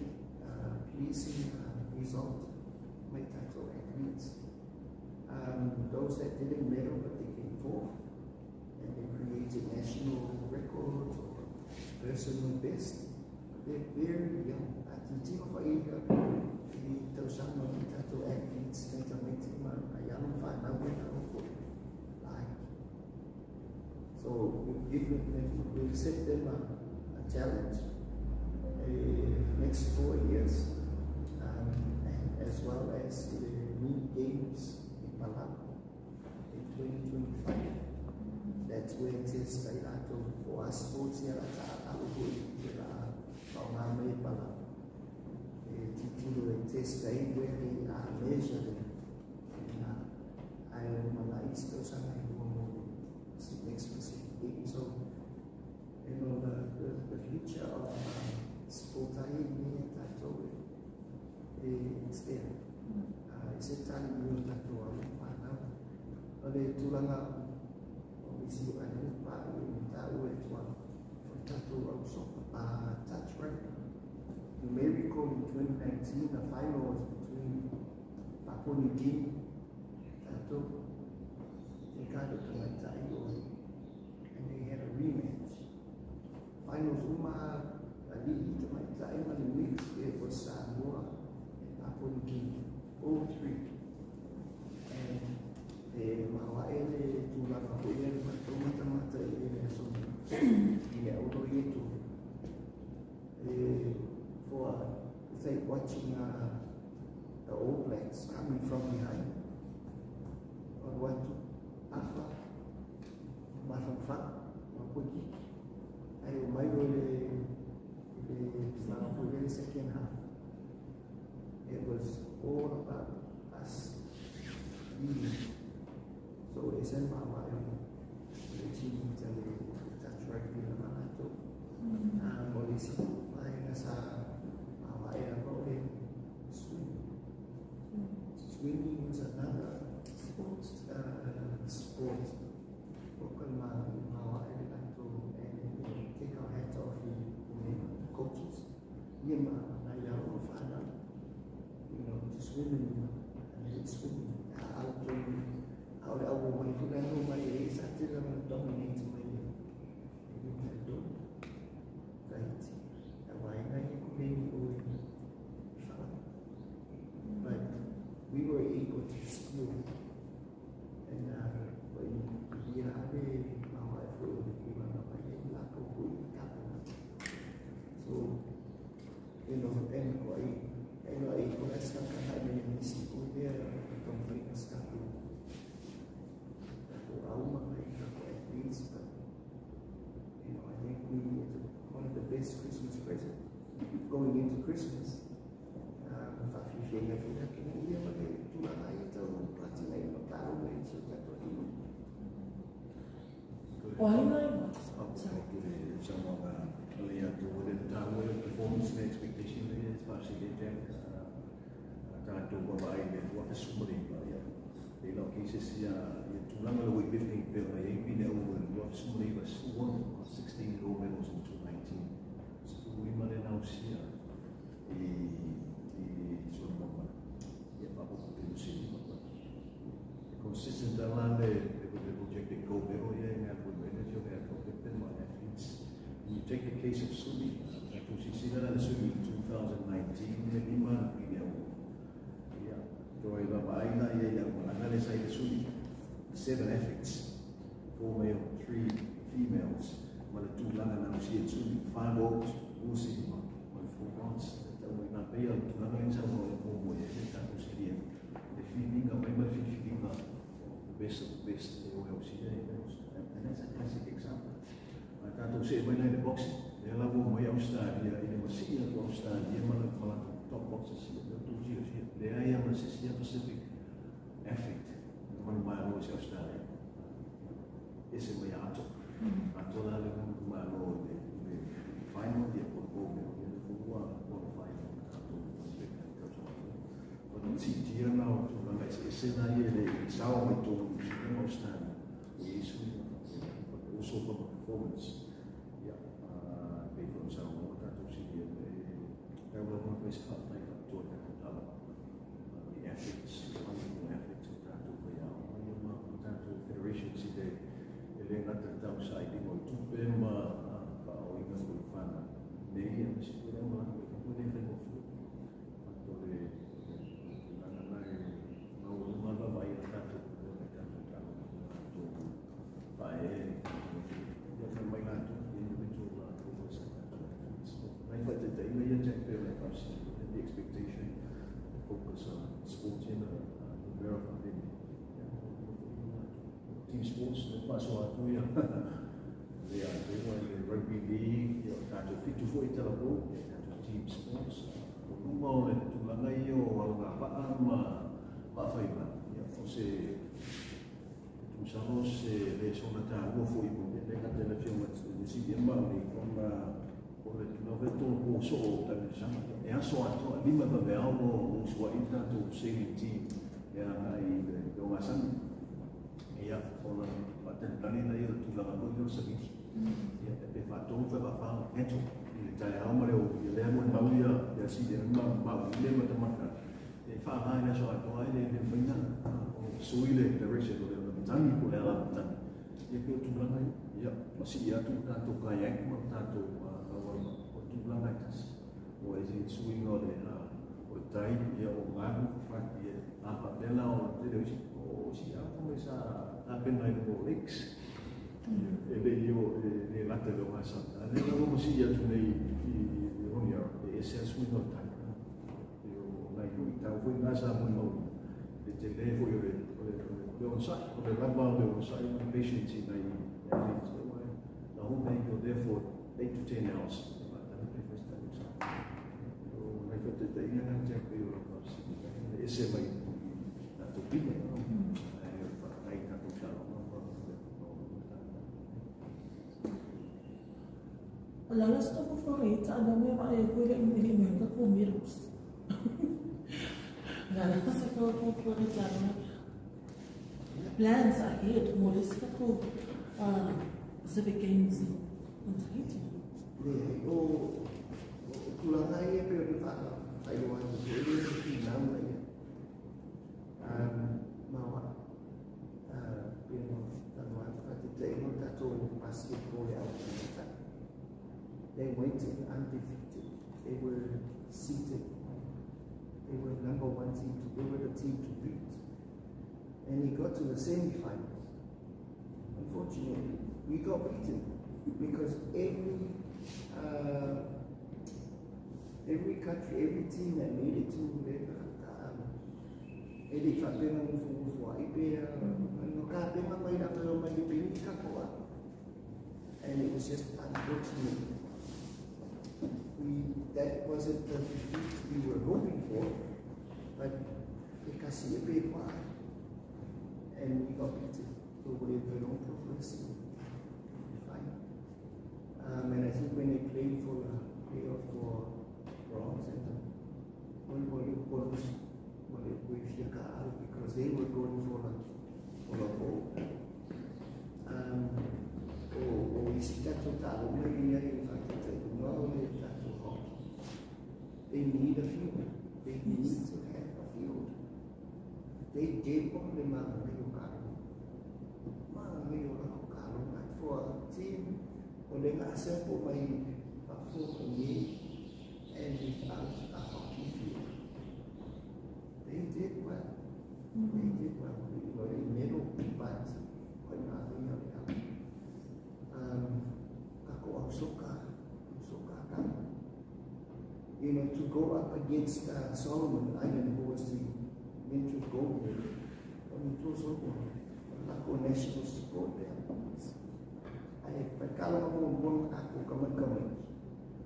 pleasing result, my tatou athletes. Those that didn't medal, but they came fourth, and they created national records or personal best. They're very young. A titilo fa ia i tausaga o tatou athletes nei tamaiti ma ai alo ma fanau e na oko lai. So we've given them, we've set them a challenge next 4 years, and as well as the mini games in Palau in 2025. That's where it is ai latou for us sports ia la ta'atalo foi i la faaaoga mai e Palau. E tilotilo e test ai where they are measured in ai o lumanai isi tausaga e lua mo le next Pacific Games. So, the future of sport ai i e tatou e it's there. E se tali i o tatou alo fanau. O le tulaga o nisi o ai pa i taua e tuala o tatou au soka, touch rugby. You may recall in 2019, the final was between Papua New Guinea, tatou, te kado tamaitai o, and they had a rematch. Finals uma, Alii tamaitai ma le mix, it was Samoa and Papua New Guinea, all three. And e maoae le tulaga foi lea le matou matamata i le aso i le auro i e tolu. For it's like watching the All Blacks coming from behind. Alu atu, afa, mafanafana, mapoikiki. Ae omai loa i le tulaga foi lea le second half. It was all about us leading. So e ese le maoae o le achievement a le touch rugby lava latou. O le isi vaega sa maoae lava o le swimming. Swimming was another sport. Sport o ka maoae le latou, and take our hats off i coaches ia ma nai alo ma fanau, to swim in swimming. A o le au mai foi lea mai e sa tele ma dominate mai le New Caledonia, Tahiti. A vaega ia kuleni o i fala. But we were able to steal and ia le maoae foi o le tulaga mai ai latou foi i tapena. So, and o ai no ai o le sa ka hai me nisi o lea taumafaiga sa tatou auma mai tatou athletes, but I think it's one of the best Christmas present going into Christmas. Faafiafiaga foi le atunuu ia ma le tulaga ai tau patinai ma taaloga i si o tatou atunuu. O ai nai Saunoaga o le atu o le taua le performance le expectation le faasili Jack tatou vaavaai le 2019 ia le lau cases ia ia tulaga le weightlifting pe ona iai pine au le 2019 16 gold medals in 2019 15 le nausia i Solomon ia faapopo pe New consistent la le projected gold medal ia mea foi manager mea captain ma athletes. You take the case of swimming, tatou silasila la le swimming 2019 le lima na pine au ia toe vaavaai la ia i le aumalaga le sa i le swimming, seven athletes, four male, three females, ma le tulaga nausia i le swimming, five golds, lua siliva ma le four bronze. Tau mai na peia le tulaga le saunoa le muamua i le tatou silia le filiga mai ma le filifiliga the best of the best e o e ausia e and that's a classic example. A tatou see mai la i le boxing lea la ua mai Australia i le masii atu Australia ma le latou top boxers ia lea tou silafia leai ma se Asia Pacific athlete na manumalo i se Australia ese mai ato ato la le manumalo i le final ia po gold medal ia le ua qualify mo tatou Olympic tausaga o le titia na o tulaga eseese na ia le sao mai tolu New Zealand ma Australia o iai sui but also from a performance ia pei foi ona saunoa tatou silia le tau lava ona fai se faafetai faapitoa i tatou taaloga the athletes, wonderful athletes o tatou faiaoga ia ma tatou federations i le e le gata i tausailiga o tupe ma faaoina foi i fanau nei ia aemaise foi le aumalaga mai fafo e le faigofie but o le tulaga na e maualuga le vaavaai a tatou i tatou taaloga ma latou faaee ia fai mai latou individual latou sa tatou athletes. So nai faataitaiga ia Jack pe o le faasili the expectation, the focus on sports ia na numera faapene ia team sports le faasoa atu ia le atoa i le rugby league ia o tatou fitu foi talavou ia tatou team sports o luga o le tulaga ia o alogavaa ma vaafaima ia o se tusalo se le sona taua foi mo le gata le afioga le CDM ma le ona o le tulaga foi tolo po soo o tamilosaga e aso atoa lima vaveao o usuai tatou sailing team e agai i le ogasami ia ona faatalitali la ia o le tulaga foi lea o le savili ia pe faatolu pe faafa mental i le taeao ma le o ia lea molimau ia ia CDM ma mauli le matamata e faaaga i le aso atoa ai le le mafaina o sui le direction o le matagi po o le ala matagi ia pe o tulaga ia ia ma sii atu tatou kayak ma tatou auala o tulaga e tasi. Ua ese ai suiga o le o le tai, ia o galu fafati e a faapea la o le tele o isi o isi lava foi sa tapena i luga o lakes. E le i o e le lata i le ogasami. A o lea lava ua sii atu nei i Honiara, e ese lava le suiga o le tai. E o nai luitau foi na sa molimauina, le tele foi o le o le o le onosai, o le lava o le onosai ma le patience i nai athletes aua the whole day you're there for 8 to 10 hours e faatali pe fai se tatou sao. O nai faataitaiga na Jack pei o lau faafesili e ese mai i tatou pine ae o le faafetai i tatou taaloga ma O le ala se tofu i taaloga e vaai ai koe i le mai ka ko medals. O le ala se tofu i taaloga plans ahead mo le isi tatou Pacific Games in Tahiti. Leai, o tulaga ia pei ona faailoa atu foi e le o se finauga ia. Ma pei ona talanoa atu faataitaiga o le tatou basketball e au tamaitai. They went in undefeated. They were seated. They were number one team. They were the team to beat. And they got to the semi-finals. Unfortunately, we got beaten because every country, every team that made it to le e le i faapea na nofonofo ai pe no ka pena mai la mai mai le peni ka koa. And it was just unfortunate. That wasn't the defeat we were hoping for, but e kasi e pe kwa. And we got beaten. So we don't progress in the final. And I think when they played for the playoff for bronze and the because they were going for the gold. O isi tatou taaloga ia e faataitaiga o le tatou hockey. They need a field. They need to have a field. They did on le manaia o kalo. Manaia o lako kalo. For a team o le nga assemble mai fafo ni and without a hockey field. They did well. They did well. You know, they medal, but quite nothing else. Kako au soka, soka ka. You know, to go up against Solomon Island, who was the eventual gold medal, lako national sport there.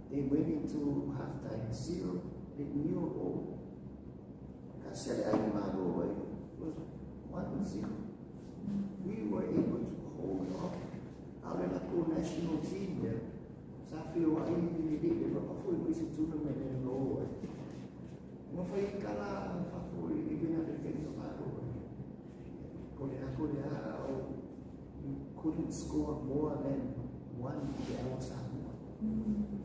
They went into halftime 0, 0-0. It was 1-0. We were able to hold off our lako national team there. Sa whio ai ni le le whakafo i se tournament e no ai. Nga whai kala whafo i wena le whenga malo. Ko le ako le a o you couldn't score more than one i te awa Samoa.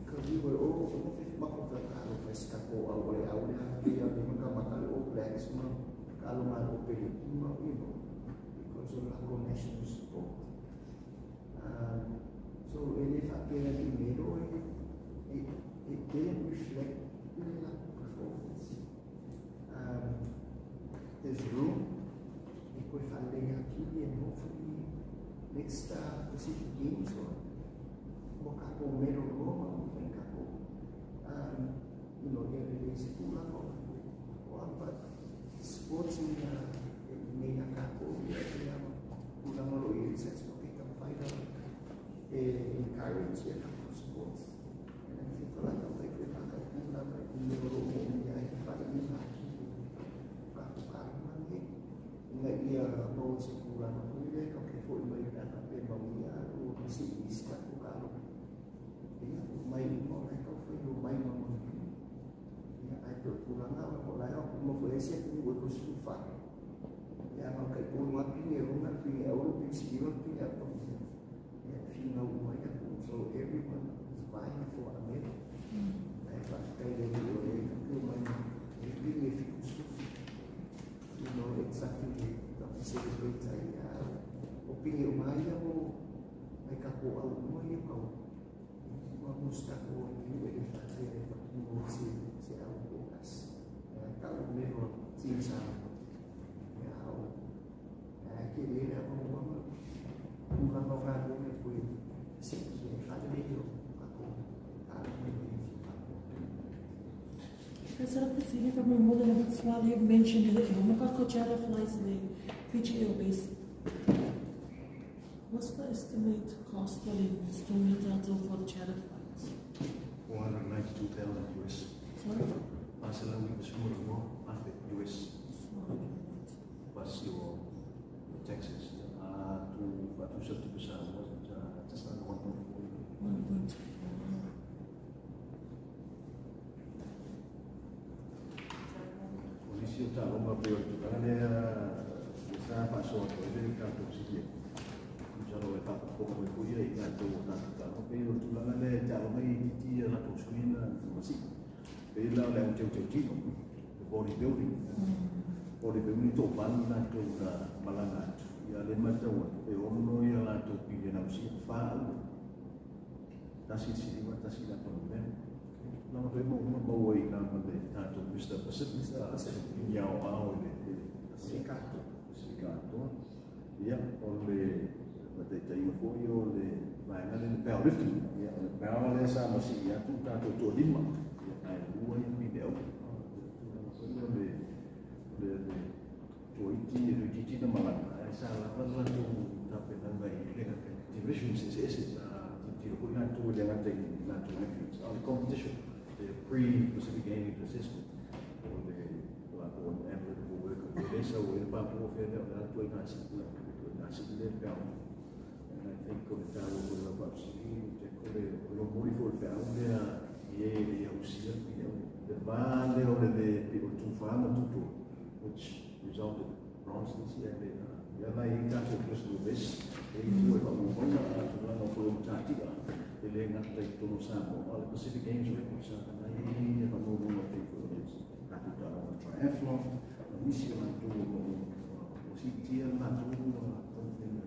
Because we were all mako whakaro whaiskako au le au le hapi au le makamaka le All Blacks ma kalo malo pele ima, you know, because of lako national sport. So e le whapea ni mero it didn't reflect the lako performance. There's room e koe whalei akili and hopefully next Pacific Games or mo kako mero roma mo whai kako you know, ia le se tūlanga o kako but sports in nei a kako ia ia tūlanga ro i research mo te tamawhaira e encourage ia kako sports. And I think o lata o tai whai whaka tūlanga i mero ro mo ia e whai i ngā ki kako kālanga e nga ia mau se tūlanga foi le ka ke foi mai na ka pe mau ia o si i si kako kālo. Ia mai mo lai ka foi o mai mo mo. Ia ai pe tūlanga o lai o mo foi ese ku o ko su fa. Ia ma kai ko ma pinge o na pinge o pinge si o pinge o. Ia finga o mai ko so everyone is vying for a medal. Ai fa kai le o le ka ku mai e pinge fi ku su. You know, it's something that we celebrate ai o pinge o mai o ai ka ko au mo ia kau. Musta o ni e fa te mo se au o as ka o me o ti sa ya o ke le le o mo mo la no ga mo me pui se ki e fa le yo ka ko ka mo me Sort of you've mentioned that Homoka charter flights the Fiji Airways. What's the estimate cost of installing total for the charter flights? 492,000 US. Sorry? US. Plus your taxes. To 70% was just under 1.4. 1.4. O nisi o taaloga pei o le tulaga lea sa faasoa atu ai le tatou silia masalo e faafofoga mai foi ia i tatou o tatou taaloga pei o le tulaga lea e taaloga itiiti ia latou suiga masii pei la o le auteuteu le body building toavalu latou na malaga atu ia le matau atu e 6 ia latou piliona ausia 4 tasi le siliva tasi le apanumea lama pe mo ma maua i na ma le tatou Mr. Pacific i ao ao le Pasifika Pasifika ia o le mataitaiga foi o le vaega le powerlifting ia o le power lea sa masii atu tatou toalima ia ae lua ia pine au tulaga foi lea o le le toaiti e toaitiiti na malaga ae sa lava le latou tapenaga i le divisions eseese sa tilotilo foi latou e le gata i latou athletes a o le competition, the pre-Pacific Games assessment o le latou analytical work o le sa ua i le papua fea lea o le atu ai gasii le peau. And I think o le taua foi lau faafesili te o le o lo moli foi le feau lea i e le ausia pine au le va lea o le le o le tufā ma tutu, which resulted bronze this year le ia la i tatou personal best e i tua e faamaumauna a tulaga foi o matatia e le gata i totonu o Samoa o le Pacific Games records sa kana i e faamaumauna pei foi o le tatou taaloga triathlon o nisi o latou o lo o siitia le latou taumafaiga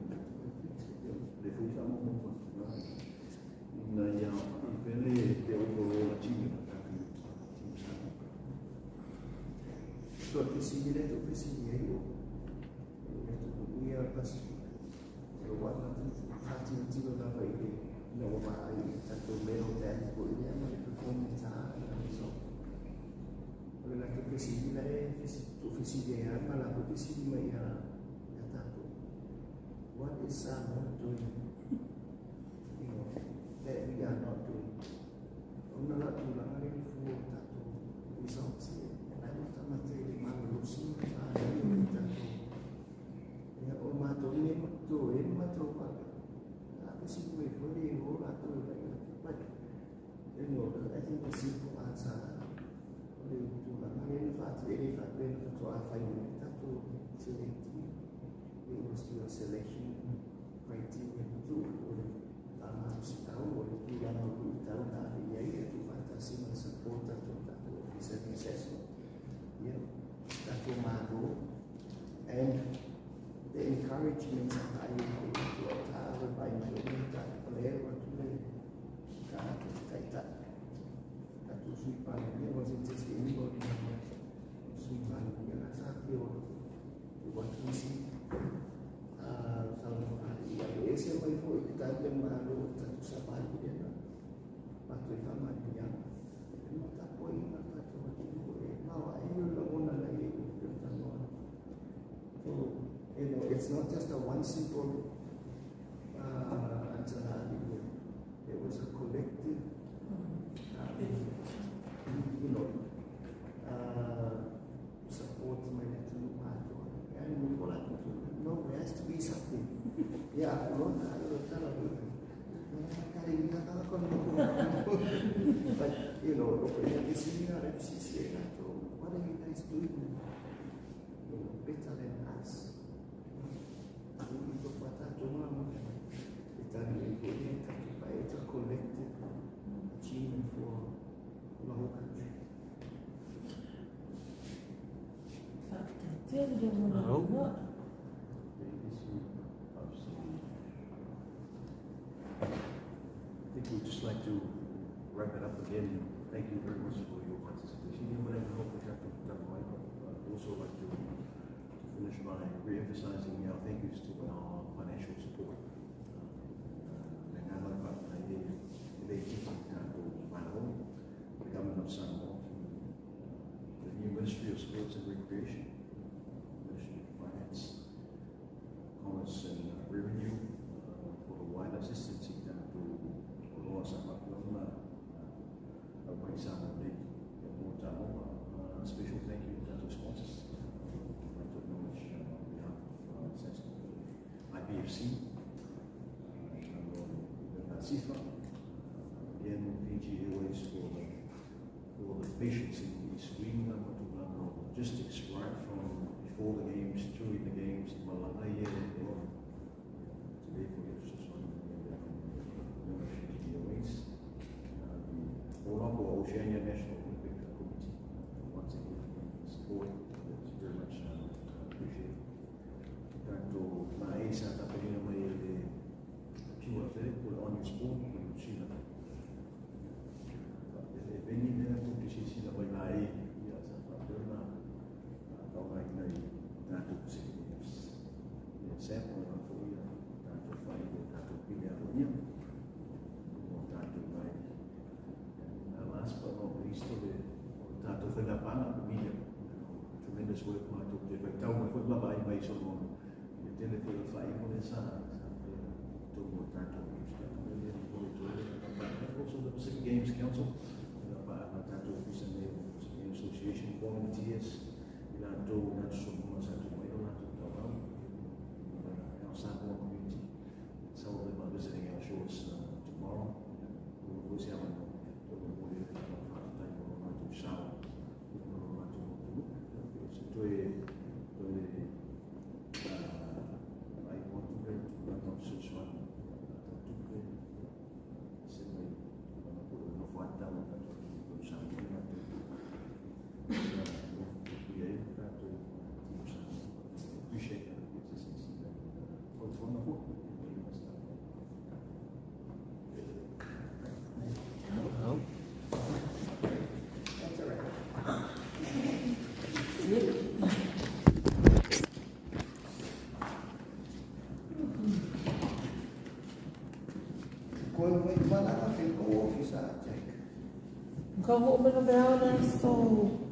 le foi faamaumauna tulaga ina ia i pea le overall achievement a tatou team Samoa. So te sili le to fesili ai o le tu ia Pasifika. O wa na tu whātino lava i le ina ua vaai i tatou medal value foi lea ma le performance a na result. O le latou fesili la e tu fesili ai a ma latou fesili mai ia ia tatou. What is Samoa doing? That we are not doing. Ona la tulaga le fua o tatou results ia. E tamata i le malolosi ma ai o le tatou. Ia o matou le matou e matou paka. A fesili mai foi le o latou but I think the simple answer o le tulaga le na faatu e le faapea na faatoa fai mai le tatou select team. It was through a selection criteria tu o le faamalosiau o le tulaga o luitau na ave i ai e tuufaatasi ma le support atu o tatou ofisa le assessment. Ia, tatou malo and the encouragement sa ai o tatou au taave mai mai o le tatou o le atu le ka atu se taitai. Tatou sui palemia wasn't just anybody na sui palemia la sa te o te watu isi talanoa ia e ese mai foi i te le malo o tatou savali lea na matou e faamanuiaga. E matapoaiga tatou atunuu e maoae o lagona na i ai o talanoa. So, it's not just a one simple answer na It was a collective, support mai le atunuu atoa. And mo latou no, there has to be something. Yeah, lo tala But, o latou, what are you guys doing? Better than us. It's a collective achievement for the whole country. Faafetai le mo I think we'd just like to wrap it up again, thank you very much for your participation. I'd also like to finish by re-emphasizing our thank yous to our financial support. The Government of Samoa, the new Ministry of Sports and Recreation, Ministry of Finance, Commerce and Revenue, for the wider assistance special thank you to our sponsors. I'd like to acknowledge on behalf of IPFC, SIFA, again Fiji Airways for the patience in the swing logistics right from before the games, during the games, today for your Fiji Airways, the Oceania National Olympic Committee, once again support that's very much appreciated. On your sport, Last but not least, tremendous work also the Pacific Games Council, Association volunteers, our Samoa community. Some of them are visiting our shores tomorrow. Ka ho mana vea na so